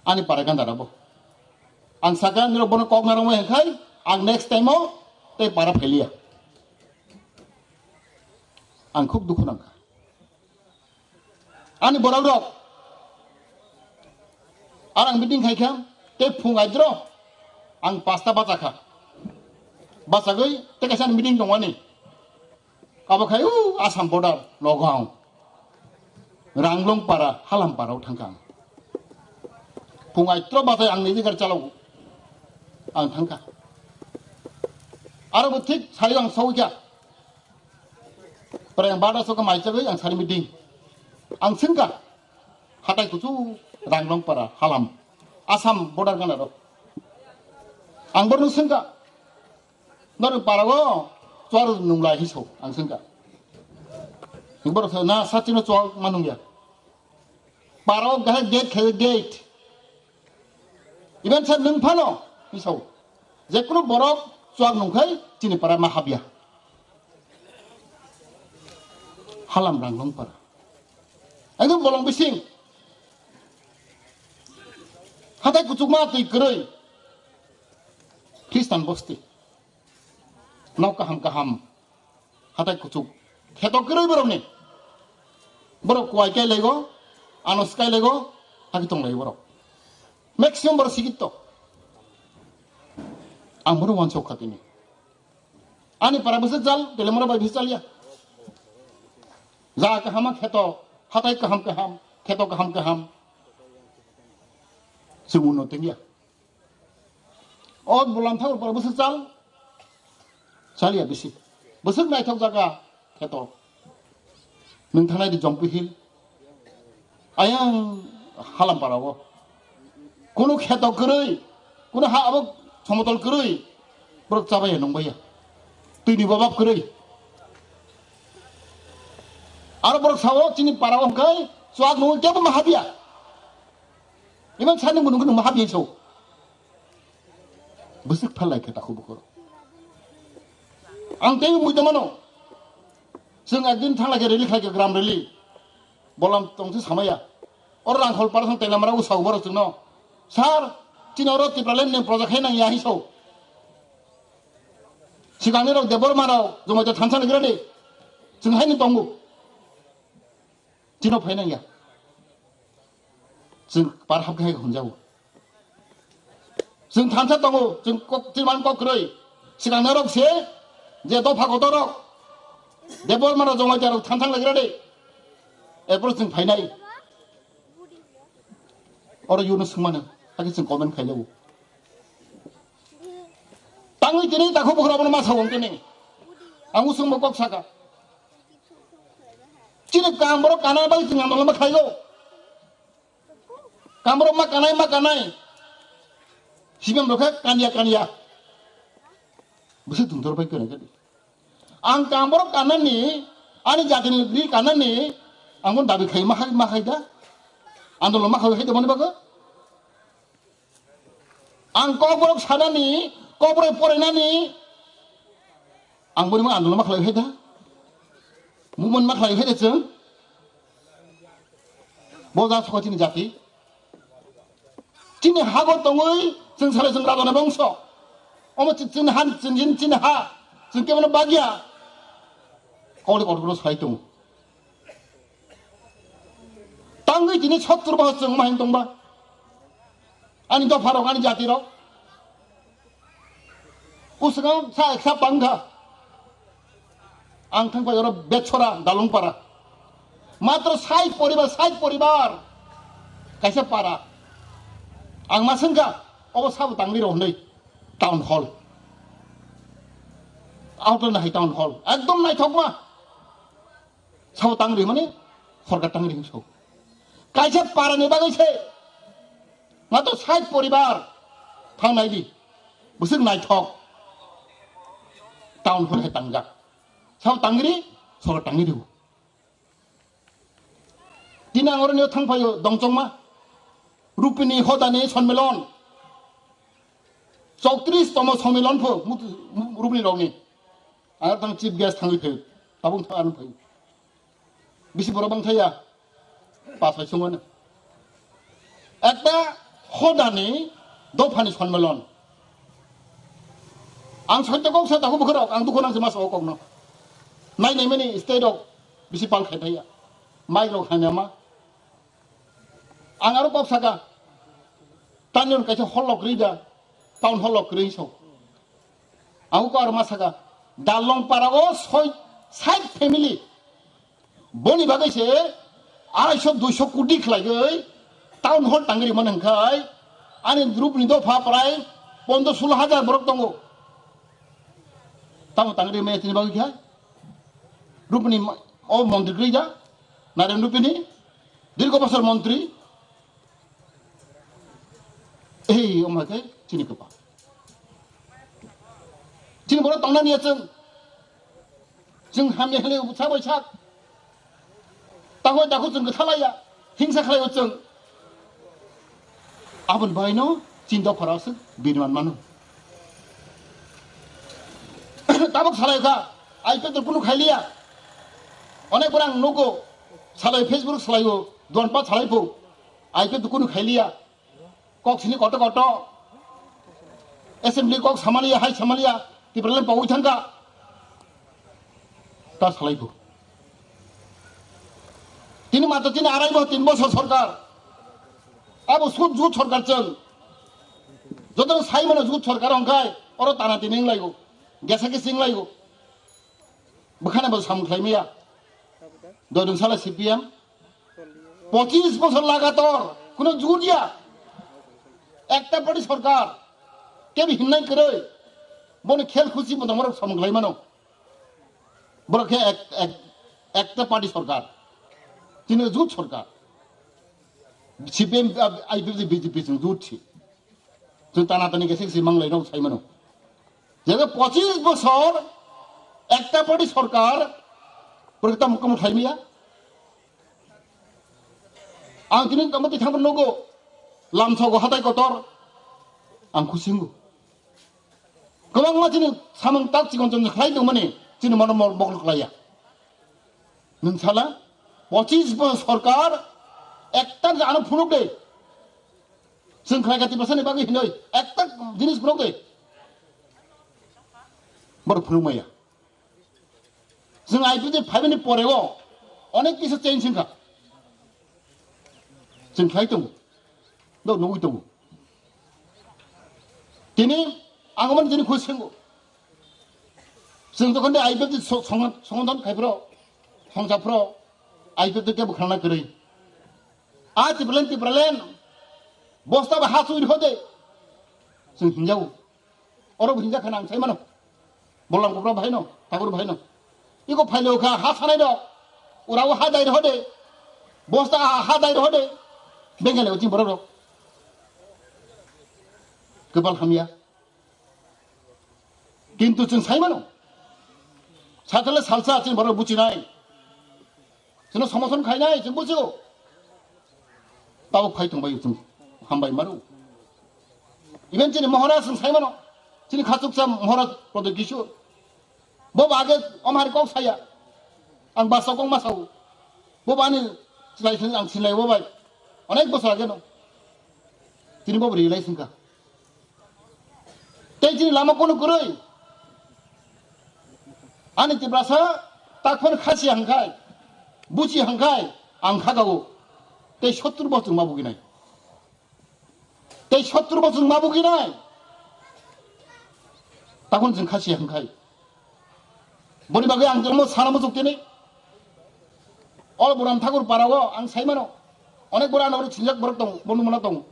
Ani para ganda rabo. Ang saka niro bono kok narwk mai hwnkhai. Ang next time o tei para phailiya. Ang khub dukhu nangkha. Ani borok rok. Ar ang meeting khai kha, tei phung aidro ang pasta bacha kha. Bachagwi tei kaisa meeting tongmani. Abo khai u Assam border Nagaon. Ranglong para, Halam para o thangkha ang. Phung aitro batai ang nini gari chalo. Ang thangkha. Aro bo thik sai ang sawi kha. Preng bada soka mai chagwi ang sari meeting. Ang sengka. Hatai kuchu Ranglong para, Halam. Assam border gana ro. Ang borno sengka. Nor para go, chuar nunglai hiso, ang sengka. Borok sa na sachino chuar manungya. Para go gahai gate khai gate. Iben sa nung phano, hiso. Jekunu borok chuak nungkhai chini para ma habya. Halam Ranglong para. Ekdom bolong bising. Hatai kuchukma twi kwrwi. Khristan bosti. Nok kaham kaham. Hatai kuchuk. Kheto kwrwi borokni. Borok kuai kai lego, anos kai lego, haki tong lai borok. Maximum borok sikitto. Ang bono wansok kha tini. Ani para bwswk chal, telemora bai bwswk chalya. Ja kahama kheto, hatai kaham kaham, kheto kaham kaham. Chwng uno tengya. O bulam thakur para bwswk chal, chalya bisi. Bwswk naithok jaga kheto. Nwng thangnai di Jompu Hill. Ayang Halam para o. Kunu kheto kwrwi, kunu ha abo somotol kwrwi, borok chabaiya nungbaiya. Twini bobab kwrwi. Aro borok sao chini para o hwnkhe chuak nungwi kebo ma habya. Iman sani munu kunu ma habya so. Bwswk phalai khe takhuk bukhuk. Ang tei mui tongmano. Chwng ekdin thanglai khe rally khlai khe gram rally. Bolam tongsi samaya. Oro Rangkhol para thang telamara usao borok chwngno. Sir, chini oro Tipraland ni project hai nang ya hi sao. Sikangni rok Debbarma rok Jamatia thansa ni grade. Chwng hai ni tongo. Chino phai nang ya. Chwng par hap khai hunjago. Chwng thansa tongo, chwng kok, chwng man kok kwrwi. Sikang narok se, je dopha kotor rok. Debbarma rok Jamatia rok thansa lagira de. Erpor chwng phainai. Oro yuno swngmano, hakhe chwng comment khailago. Tangwi tini takhuk bukhuk abono ma sao tini. Ang usung bo kok saka. Chini kam borok kana bai chwng ano ma khaigo. Kamrok ma kanai, ma kanai. Sibem rokhe kanya, kanya. Bwswk tungtor bai kwrwng khe. Ang kamrok kanani, ani jatini gri kanani, ang bo dabi khai ma khai, ma khai da. Andolon ma khai khai da mani bagwi. Ang kokborok sanani, kokborok porainani, ang boni ma andolon ma khlai khai da. Movement ma khlai khai da chwng. Bo ja sokha chini jati. Chini hago tongwi chwng salai chwng rajani bongso. Omo chi-, chini ha, chini, chini ha. Chwng kebono bagya. Kori kori sai tongo. Tangwi tini sottur bohor chwng mahim tongba. Ani dopharok, ani jatirok. Uswkang sa eksa pangkha. Ang thangpai oro Betchora, Dalungpara. Matro sait poribar, sait poribar. Kaisa para. Ang ma swngkha, obo sabo tangwi rw hwnwi. Town hall. Auto nahai town hall. Ekdom naithokma. Sabo tangri mani, sorkar tangri hinso. Kaisa parani bagwi se. Matro sait poribar. Thang nai di. Bwswk naithok. Town hall hai tangjak. Sabo tangri, sorkar tangri rw. Tini ang oroni thang phaio Dongchokma. Rupini hodani sonmilon. Chowtris tomo sonmilon pho mutu-, mu-, rupini rokni. Ang thang chief guest thangwi phaio. Tabuk thang ang phaio. Bisi borok bang thaya. Pas hai sungano. Ekta hodani dophani sonmilon. Ang soito kok sa tahu bukhorok, ang dukhu nang se mas o kokno. Nai nai mani state rok bisi pal khai thaya. Mai rok hanya ma. Ang aro kok saka. Tanyon kaisa hall lok rida. Town hall lok risa. Ang ko aro ma saka. Dalong para o soi, side family. Boni bagwi se arai so dui so koti khlaiwi town hall tangwi rwmani hwnkhai ani rupni dopha prai pondro sulo hajar borok tongo. Tamo tangwi rwmani tini bagwi kha rupni ma-, o montri kwrwi ja, Naren Rupini, dirgo bosor montri. Ei, omo khe chini kwpal. Chini borok tongnani ya chwng. Chwng hamya hinwi sak bai sak. Takhuk takhuk chwng kwtha laiya. Hingsa khlaio chwng. Aboni bagwino chini dophara aswk bini man mano. Tabuk salai kha, I P F to kunu khailiya. Onek borok ang nugo, salai Facebook salaio, duan pa salai pho. I P F to kunu khailiya. Kok sini koto koto. Assembly kok samaliya, hai samaliya. Tipraland pawi thangka. Ta salai pho. Tini mata tini arai bo tin bosor sorkar. Abo sud jut sorkar chwng. Joto sai mano jut sorkar hongkai. Oro tana tini wng laigo. Gesa gesi wng laigo. Bwkhana bo samung khlai maya. Dodon sala C P M. Pochis bosor lagator kuno jut ya. Ekta party sorkar. Kebi hinnai kwrwi. Boni khel khusi bo tongmarok samung khlai mano. Borok khe ek, ek, ekta party sorkar. Tini jut sorkar. C P M, I P F T, B J P chwng jut si. Chwng tana tani khe sik si manglai rok sai mano. Jega pochis bosor ekta party sorkar, borok tamo kamo khlai maya. Ang tini tamo tithang nugo, lamsogo hatai kotor, ang khusingo. Kwbangma chini samung tak chikon chikon khlai tongmani chini mono mol-, mokol khlaiya. Nwng sala pochis bo sorkar ekta ano phunuk de. Chwng khlai kati bwsani bagwi hinoi ekta jinis phunuk de. Bor phunuk maya. Chwng I P F T phaibani poreo onek kisa change wngkha. Chwng khlai tongo. Do nugwi tongo. Tini ang omo tini khusingo. Chwng jokhon de I P F T so-, songo-, songothon khai phro, songcha phro, I P F T kebo khlana kwrwi. A Tipraland, Tipraland, bosta ba ha chui rw de. Chwng hinjao. Oro bo hinja khana ang sai mano. Bolam kopra bhai no, Thakur bhai no. Iko phailo kha ha sanai do. Ura o ha dai rw de. Bosta ha, ha dai rw de. Bengale o chini borok rok. Kwpal hamya. Kintu chwng sai mano. Sathale salsa chini borok buchinai. Chwngno somothono khainai, chwng bujigo. Tabuk phai tongbai chwng hambai maro. Even chini Maharaj chwng sai mano. Chini khachuksa Maharaj Pradyot Kishore. Bo ba age omhari kok saya. Ang basa kok ma sao. Bo bani silai sini ang silai bo bai. Onek bosor age no. Tini bo realize wngkha. Tei chini lama kono kwrwi. Ani Tiprasa takhon khasi hangkhai, buchi hangkhai, ang khagao. Tei sottur bosor ma buginai. Tei sottur bosor ma buginai. Takon jeng khasi hangkhai. Boni bagwi ang jomo sana muchuk tini. Ol Buram Thakur parao ang saimano. Onek bora noro sinjak borok tong, bonu mana tong.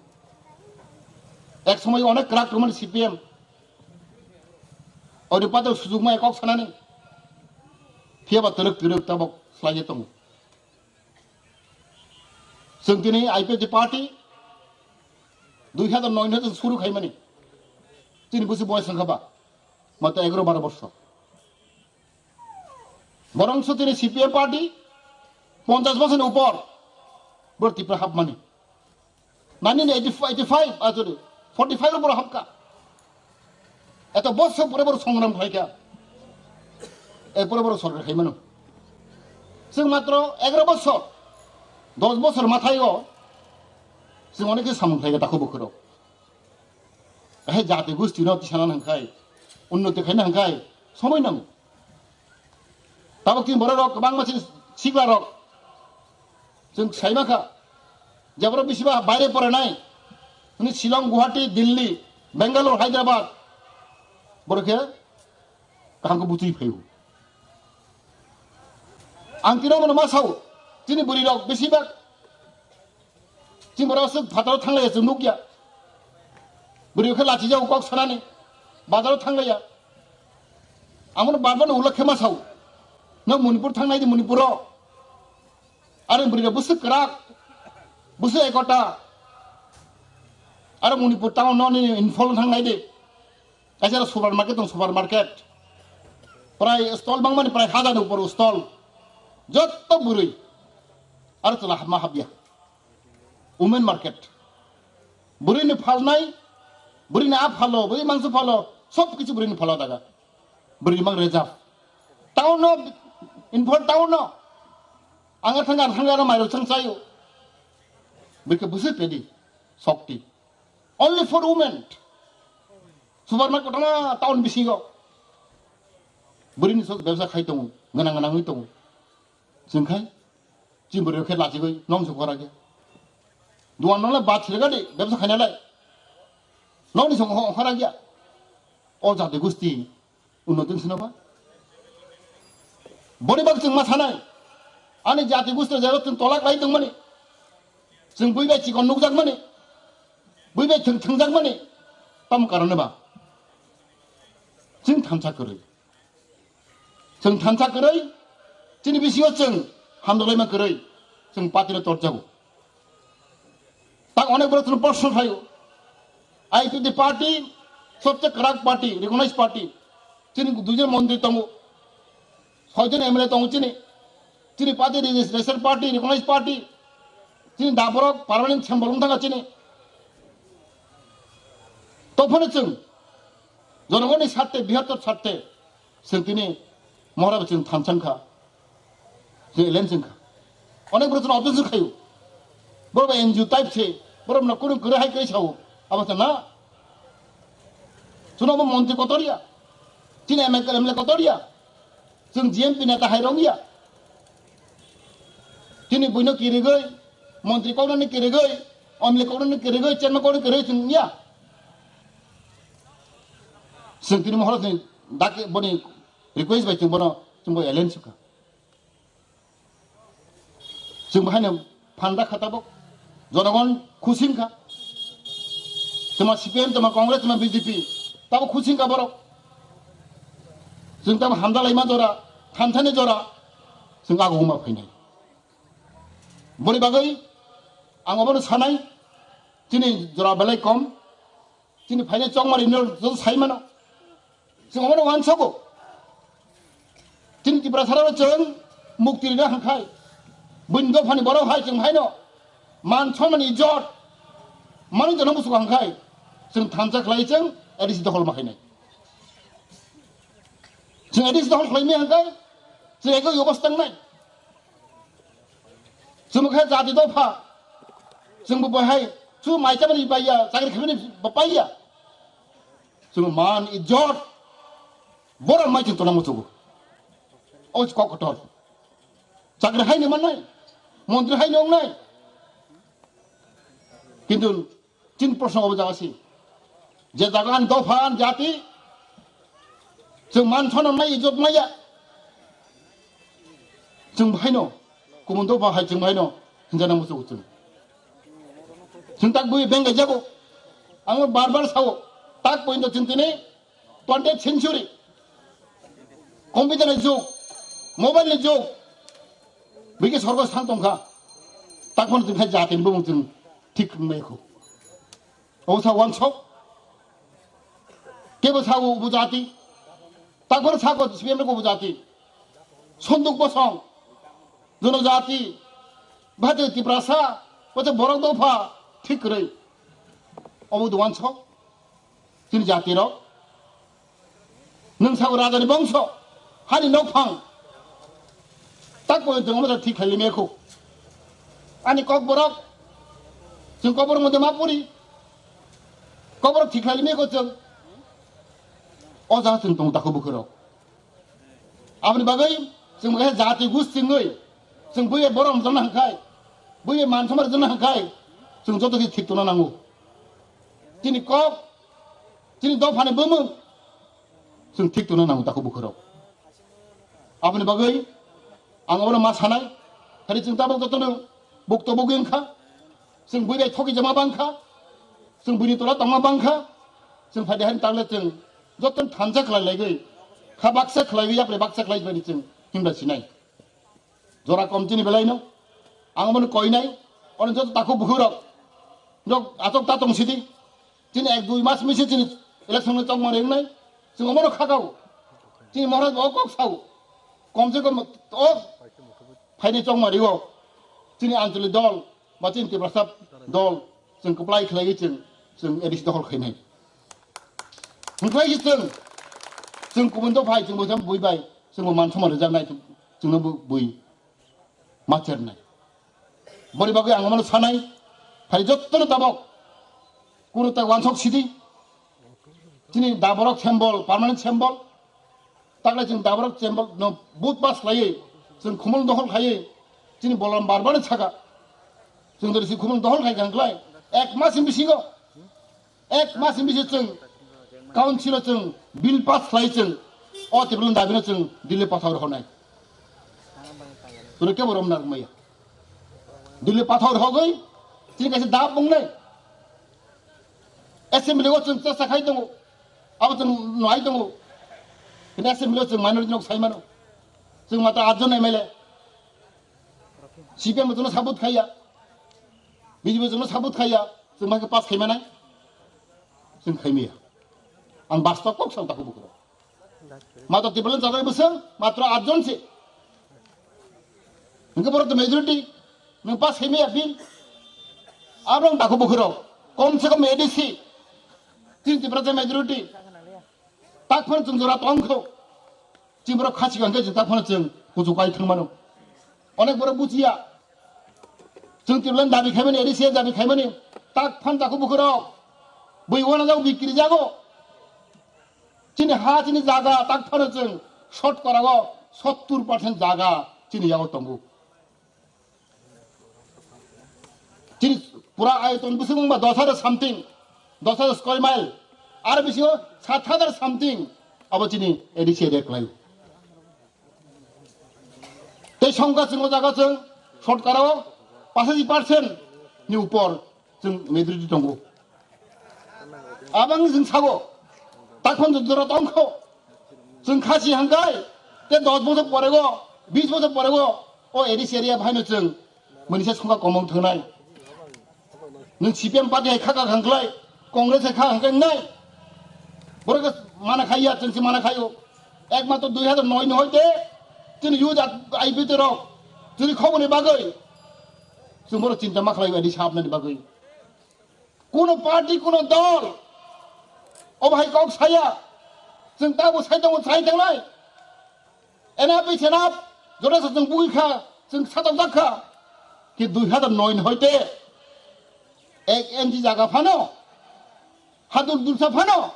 Ek somoy onek krak tongmani C P M. Ori pato sujukma ekok sanani. Phiya ba twrwk twrwk tabok slai tongo. Chwng tini I P F T party dui hazar noi no chwng suru khaimani. Tini busi boyes wngkha ba? Mato egaro baro borsor. Borongso tini C P M party ponchash bosorni upor boro Tripura hapmani. Nineteen eighty-five, ah, sorry, forty-five o boro hapka. Eto bosor pore boro songram khlaikha. Erpore boro sorkar khaimano. Chwng matro egaro bosor, dos bosor mathaio chwng onek khe samung khlaikha takhuk bukhurok. Hai jati gusti no tisana nangkhai, unnoti khaina hangkhai somoi nango. Tabok tin borok rok kwbangma si sikla rok chwng saima kha, je borok bisiba baire poranai, hwnwi Shillong, Guwahati, Delhi, Bangalore, Hyderabad, borok khe kaham khe butui phaio. Ang tino mono ma sao, chini bwrwi rok bisi bak chini borok aswk phataro thanglaiya chwng nukya. Bwrwi khe lachijago kok sanani, bazaro thanglaiya. Amono barbar no ulo khe ma sao. Nok Manipur thangnai di Manipur o. Are bwrwi rok bwswk kwrak, bwswk ekota. Aro Manipur town no ni Imphal thangnai di. Kaisa supermarket tong, supermarket. Prai stall bangmani prai hajar ni upor stall. Jotto bwrwi. Aro chwla hapma hapya. Women market. Bwrwi ni phalnai, bwrwi ni a phalo, bwrwi mangso phalo, sob kichu bwrwi ni phalo daga. Bwrwi mang reserve. Town no, Imphal town no. Anga thanga, thanga aro mairok chang chayo. Bwrwi khe bwswk ready. Shakti. Only for women. Supermarket kotorma town bisingo. Bwrwini sok bebsa khai tongo, gwnang gwnangwi tongo. Chwng khai, chini bwrwi khe lachigwi nong se khora khe. Duan nongle bad sirega di, bebsa khainalai. Nongni song ho-, khora kya. O jati gusti. Unnoti wngsinaba? Boni bak chwng ma sanai. Ani jati gusti jero chwng tolak lai tongmani. Chwng bui bai chikon nukjakmani. Bui bai thwng thwngjakmani. Tam karone ba? Chwng thansa kwrwi. Chwng thansa kwrwi. Chini bisingo chwng hamdolaima kwrwi. Chwng patino torjago. Tak onek borok chwng proshno khlaio. I P F T party, sobse kwrak party, recognized party. Chini duijon montri tongo. Soijon M L A tongo chini. Chini party registered party, recognized party. Chini da borok permanent symbol wng thangkha chini. Tophano chwng jonogonni sarte, bihottor sarte chwng tini Mohora bo chwng thansa wngkha, chwng alliance wngkha. Onek borok chwng opposition khaio. Borok bo N G O type se, borok no kunu kwrwi hai kwrwi sao. Abo se na. Chwng bo montri kotor ya. Chini M L A, M L A kotor ya. Chwng G M P neta hai rong ya. Chini buino kirigwi, montri koknani kirigwi, M L A koknani kirigwi, chairman koknani kirigwi chwng ya. Chwng tini Mohora chwng daki boni request bai chwng bono chwng bo alliance wngkha. Chwng bo haino phan da kha tabok. Jonogon khusi wngkha. Tama C P M, tama Congress, tama B J P. Tabok khusi wngkha borok. Chwng tamo hamdalaima jora, thanthani jora. Chwng ago huma phainai. Boni bagwi ang obono sanai. Chini jora belai kom. Chini phainai chongmari no joto sai mano. Chwng omono uansogo. Chini Tiprasarao chwng mukti rina hangkhai. Buini dophani borok hai chwng haino man sonmani ijot. Manwi jono musugo hangkhai. Chwng thansa khlai chwng A D C dokhol ma khainai. Chwng A D C dokhol khlaimani hangkhai. Chwng eko yogo stangnai. Chwng khe jati dopha. Chwng bo bahai chu mai chamani baiya, chakri khaimani baiya. Chwng man ijot borok mai chwng tona muchugo. O kok kotor. Chakri haino mannai, montri haino wngnai. Kintu Chini proshno obo jaga si. Je jaga ani dopha ani jati, chwng man sono nai ijot maya. Chwng bahaino, kumun dopha hai chwng bahaino, hinjana muchung chwng. Chwng tak bui bengkai jago. Ang bar bar sao, tak pointo chwng tini twentieth century. Computer ni jug, mobile ni jug. Bigi sorgo sang tongkha. Tak pono chwng khai jati ni bumung chwng thik wngmai khu. Obo sa wansok. Kebo sa obo jati. Takbar sa ko C P M ko obo jati. Sonduk bosong. Jonojati. Bhate Tiprasa. Bhate borok dopha. Thik kwrwi. Obo do wansok. Chini jati rok. Nwng sabo raja ni bongso, hani nokphang. Tak bo chwng omo thik khlai limya khu. Ani kok borok, chwng kok borok mode ma puri. Kok borok thik khlai limya khu chwng. O jaga chwng tong takhu bukhu rok. Aboni bagwi chwng bo jati gus chwngwi. Chwng buye borom jana hangkhai. Buye man somar jana hangkhai. Chwng joto khe thik tongna nango. Chini kok, chini dophani bumung. Chwng thik tongna nango takhu bukhu rok. Aboni bagwi ang obono ma sanai, phari chwng tabuk jotono bukto bugwi wngkha, chwng bui bai thoki jama bangkha, chwng buini tola tongma bangkha, chwng phaidi hani tangle chwng jotono thansa khlai laigwi, kha baksa khlaiwi yapre baksa khlai bani chwng himba sinai. Jora kom chini belai no. Ang mani koi nai. Ono joto takhu bukhu rok. Nok atok ta tong sidi. Chini ek dui mas misi chini election ni tongma ring nai. Chini omo no khakau. Chini Maharaj bo kok sau. Kom se kom o phaini tongma rio. Chini anchali dol. Ba chini Tiprasa dol. Chwng kwplai khlai chwng. Chwng A D C dokhol khai nai. Hwnkhlai chwng. Chwng kubun to phai chwng bo jam bui bai. Chwng bo man somar rijak nai. Chwng no bui. Ma chernai. Bori bagwi ang mano sanai, phai jottono tabok. Kunu ta wansok sidi. Chini daborok symbol, permanent symbol. Takle chwng daborok symbol no but pas khlaiwi, chwng khumul dohol khaiwi, chini bolam bar bar saka. Chwng dori si khumul dohol khai kang klai. Ek mas ni bisingo Ek mas ni bisi chwng council o chwng bill pass khlai chwng o table dabi no chwng Delhi pathor honai. Chwng kebo romna maya. Delhi pathor hogwi chini kaisa dab mungnai. Assembly o chwng chasa khai tongo. Abo chwng nuhai tongo. Hini assembly o chwng minority nok sai mano. Chwng mata atjon M L A. C P M chwngno sabut khaiya. B J P chwngno sabut khaiya. Chwng bai khe pass khai manai. Chwng khai maya. Ang bastop kok sao takhu bukhu rok. Matro Tipraland jagoi bwswng matro atjon se. Hwnkhe borok to majority. Nwng pass khai maya bill. Abo wng takhu bukhu rok. Kom se kom A D C. Chini Tiprasa majority. Tak phano chwng jora tong kho. Chini borok khasi kang khe chwng tak phano chwng kuchuk kai thang mano. Onek borok buchiya. Chwng Tipraland dabi khaimani, A D C dabi khaimani. Tak phan takhu bukhu rok. Bui wana jago bikri jago. Chini ha chini jaga tak phano chwng short kora go sottur percent jaga chini yago tongo. Chini pura ayoton bwswk wngba dos hajar something, dos hajar square mile, aro bisingo sat hajar something abo chini A D C area khlaio. Tei songkha chwng o jaga chwng shortkarao pachashi percent ni upor chwng majority tongo. Abang chwng sago, takhon jora tongkho, chwng khasi hangkai, te dos bosor pore go, bis bosor pore go, o A D C area bahaino chwng mwnisa songkha komong thangnai. Nwng C P M party hai khaka khangklai, Congress hai khaka khangklai nai. Borok mana khaiya, chwng se mana khaio. Ekmatro dui hajar noi ni hoite, chini youth ak-, I P T rok, chini khobor ni bagwi, chwng borok chinta ma khlai A D C hapnani bagwi. Kuno party, kuno dol, o bahai kok saya, chwng tabo sai tongo, sai tanglai. Enough is enough, jora sa chwng bugwi kha, chwng satok jak kha. Ki dui hajar noi ni hoite, ek inch jaga phano, hadur dursa phano,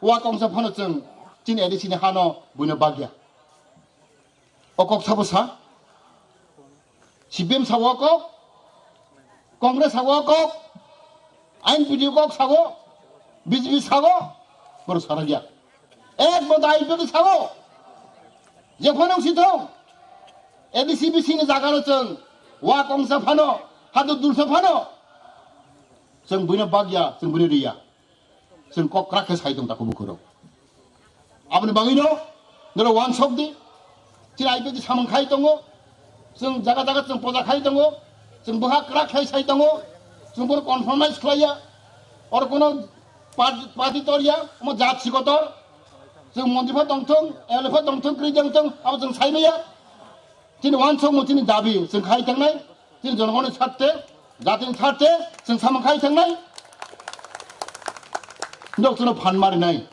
wa kongsa phano chwng chini A D C ni hano buino bagya. O kok sabo sa? C P M sa o kok? Congress sa o kok? Ain video kok sago, B J P sago, boro sarakya. Ek boda I P F T sago. Jephano sithong, A D C B C ni jaga no chwng, wa kongsa phano, hadu dulsa phano. Chwng buino bagya, chwng buino riya. Chwng kok krak khe sai tong takhuk bukhurok. Aboni bagwino norok wansok di. Chini I P F T samung khai tongo. Chwng jaga jaga chwng poja khai tongo. Chwng bwkha kwrak khai sai tongo. Chwng bono compromise khlaiya. Oro kono par-, party torya, omo jat sikotor. Chwng montri pha tongthong, M L A pha tongthong, kwrwi tongthong, abo chwng sai maya. Chini wansokmung, chini dabi chwng khai thangnai, chini jonogoni sarte, jatini sarte chwng samung khai thangnai. Nokthano phan marinai,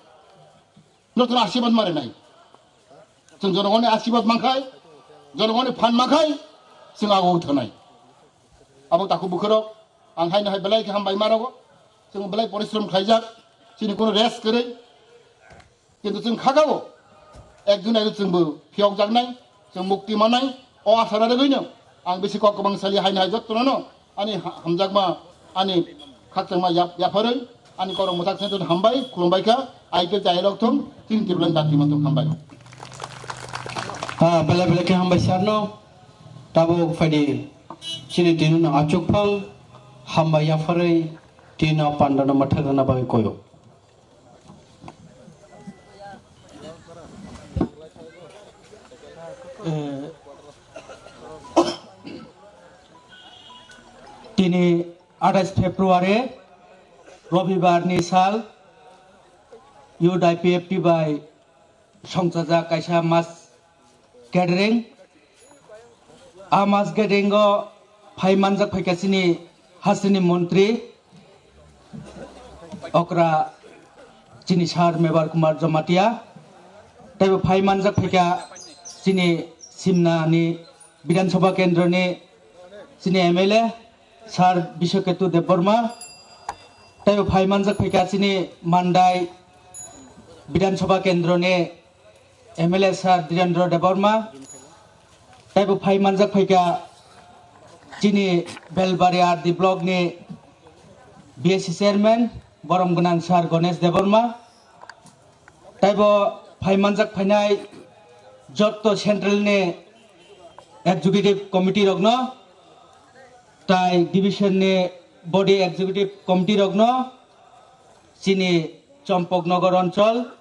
nokthano asibad marinai. Chwng jonogoni asibad mankhai, jonogoni phan mankhai, chwng ago thanai. Abo takhuk bukhurok, ang haino hai belai khe hambai marogo, chwng belai porishrom khlaijak, chini kono rest kwrwi. Kintu chwng khagao ekjon ekjon chwngbo phiyokjaknai, chwng mukti mannai, o asa narwgwino ang bisi kok kwbang sali haino hai jottono ani ha-, hamjakma, ani khakchangma yap-, yapharwi, ani korok mwthak sengtun hambai, khulumbai kha, I P F T dialogue thung, chini Tipraland dati manthung hambai. Ah, belai belai khe hambai sarno, tabuk phaidi chini tini no achuk phang, hambai yapharwi, tini no panda no mwthak rwna bagwi koyo. Eh, tini athais February, Robibar ni sal, Youth I P F T bai songchajak kaisa mass gathering. A mass gathering o phai manjak phaikha chini hasteni montri okra chini sir Mebar Kumar Jamatia. Teibo phai manjak phaikha chini Simna ni Bidhan Sabha Kendro ni chini M L A sir Biswaketu Debbarma. Teibo phai manjak phaikha chini Mandai Bidhan Sabha Kendro ni M L A sir Dhirendra Debbarma, teibo phai manjak phaikha chini Belbari R D block ni B S C chairman borom gwnang sir Ganesh Debbarma, teibo phai manjak phainai jotto central ni executive committee rokno, tai division ni body executive committee rokno, chini Champaknagar Anchal,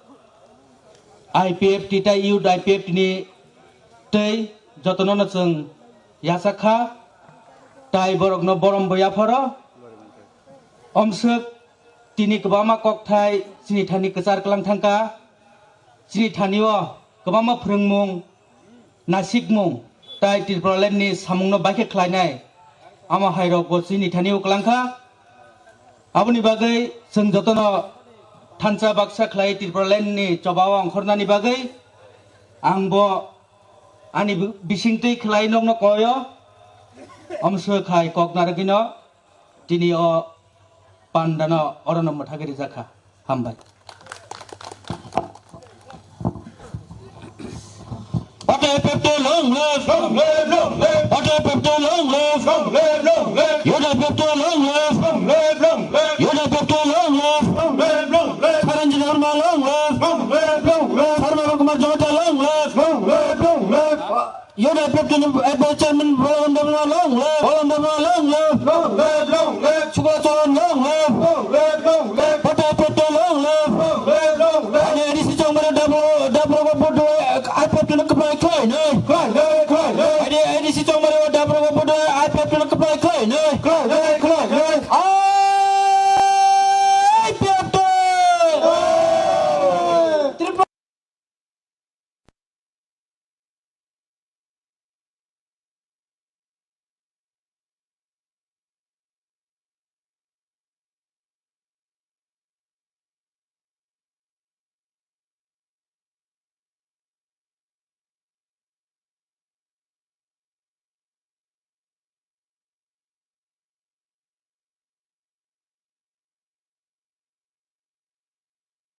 I P F T tei Youth I P F T ni tei jotono no chwng yachak kha, tai borokno borom bo yapharo. Omswk tini kwbangma kokthai chini thani kwchar kwlang thangkha, chini thani o kwbangma phwrwngmung, nasikmung tai Tipraland ni samungno baikhe khlainai, amo hairok bo chini thani o kwlangkha. Aboni bagwi chwng jotono thansa baksa khlai Tipraland ni choba o ongkhornani bagwi ang bo ani bi-, bisingtwi khlai nokno koyo, omswk hai kok narwgwino. Tini o pandano orono mwthagwi rijak kha. Hambai. Auto F F T long live! Long live, long live! Auto F F T long live! Long live, long live! Youth F F T long live! Long live, long live! Youth F F T long live! Long live, long live! Saranjit Debbarma long live! Long live, long live! Sarma Kumar Jamatia long live! Long live, long live! Youth F F T ni Vice Chairman Balaram Debbarma long live! Balaram Debbarma long live! Long live, long live! Shukla Charan long live! Long live, long live! Auto F F T long live! Long live, long live! Ani A D C Chongmani Debbarma, Debbarma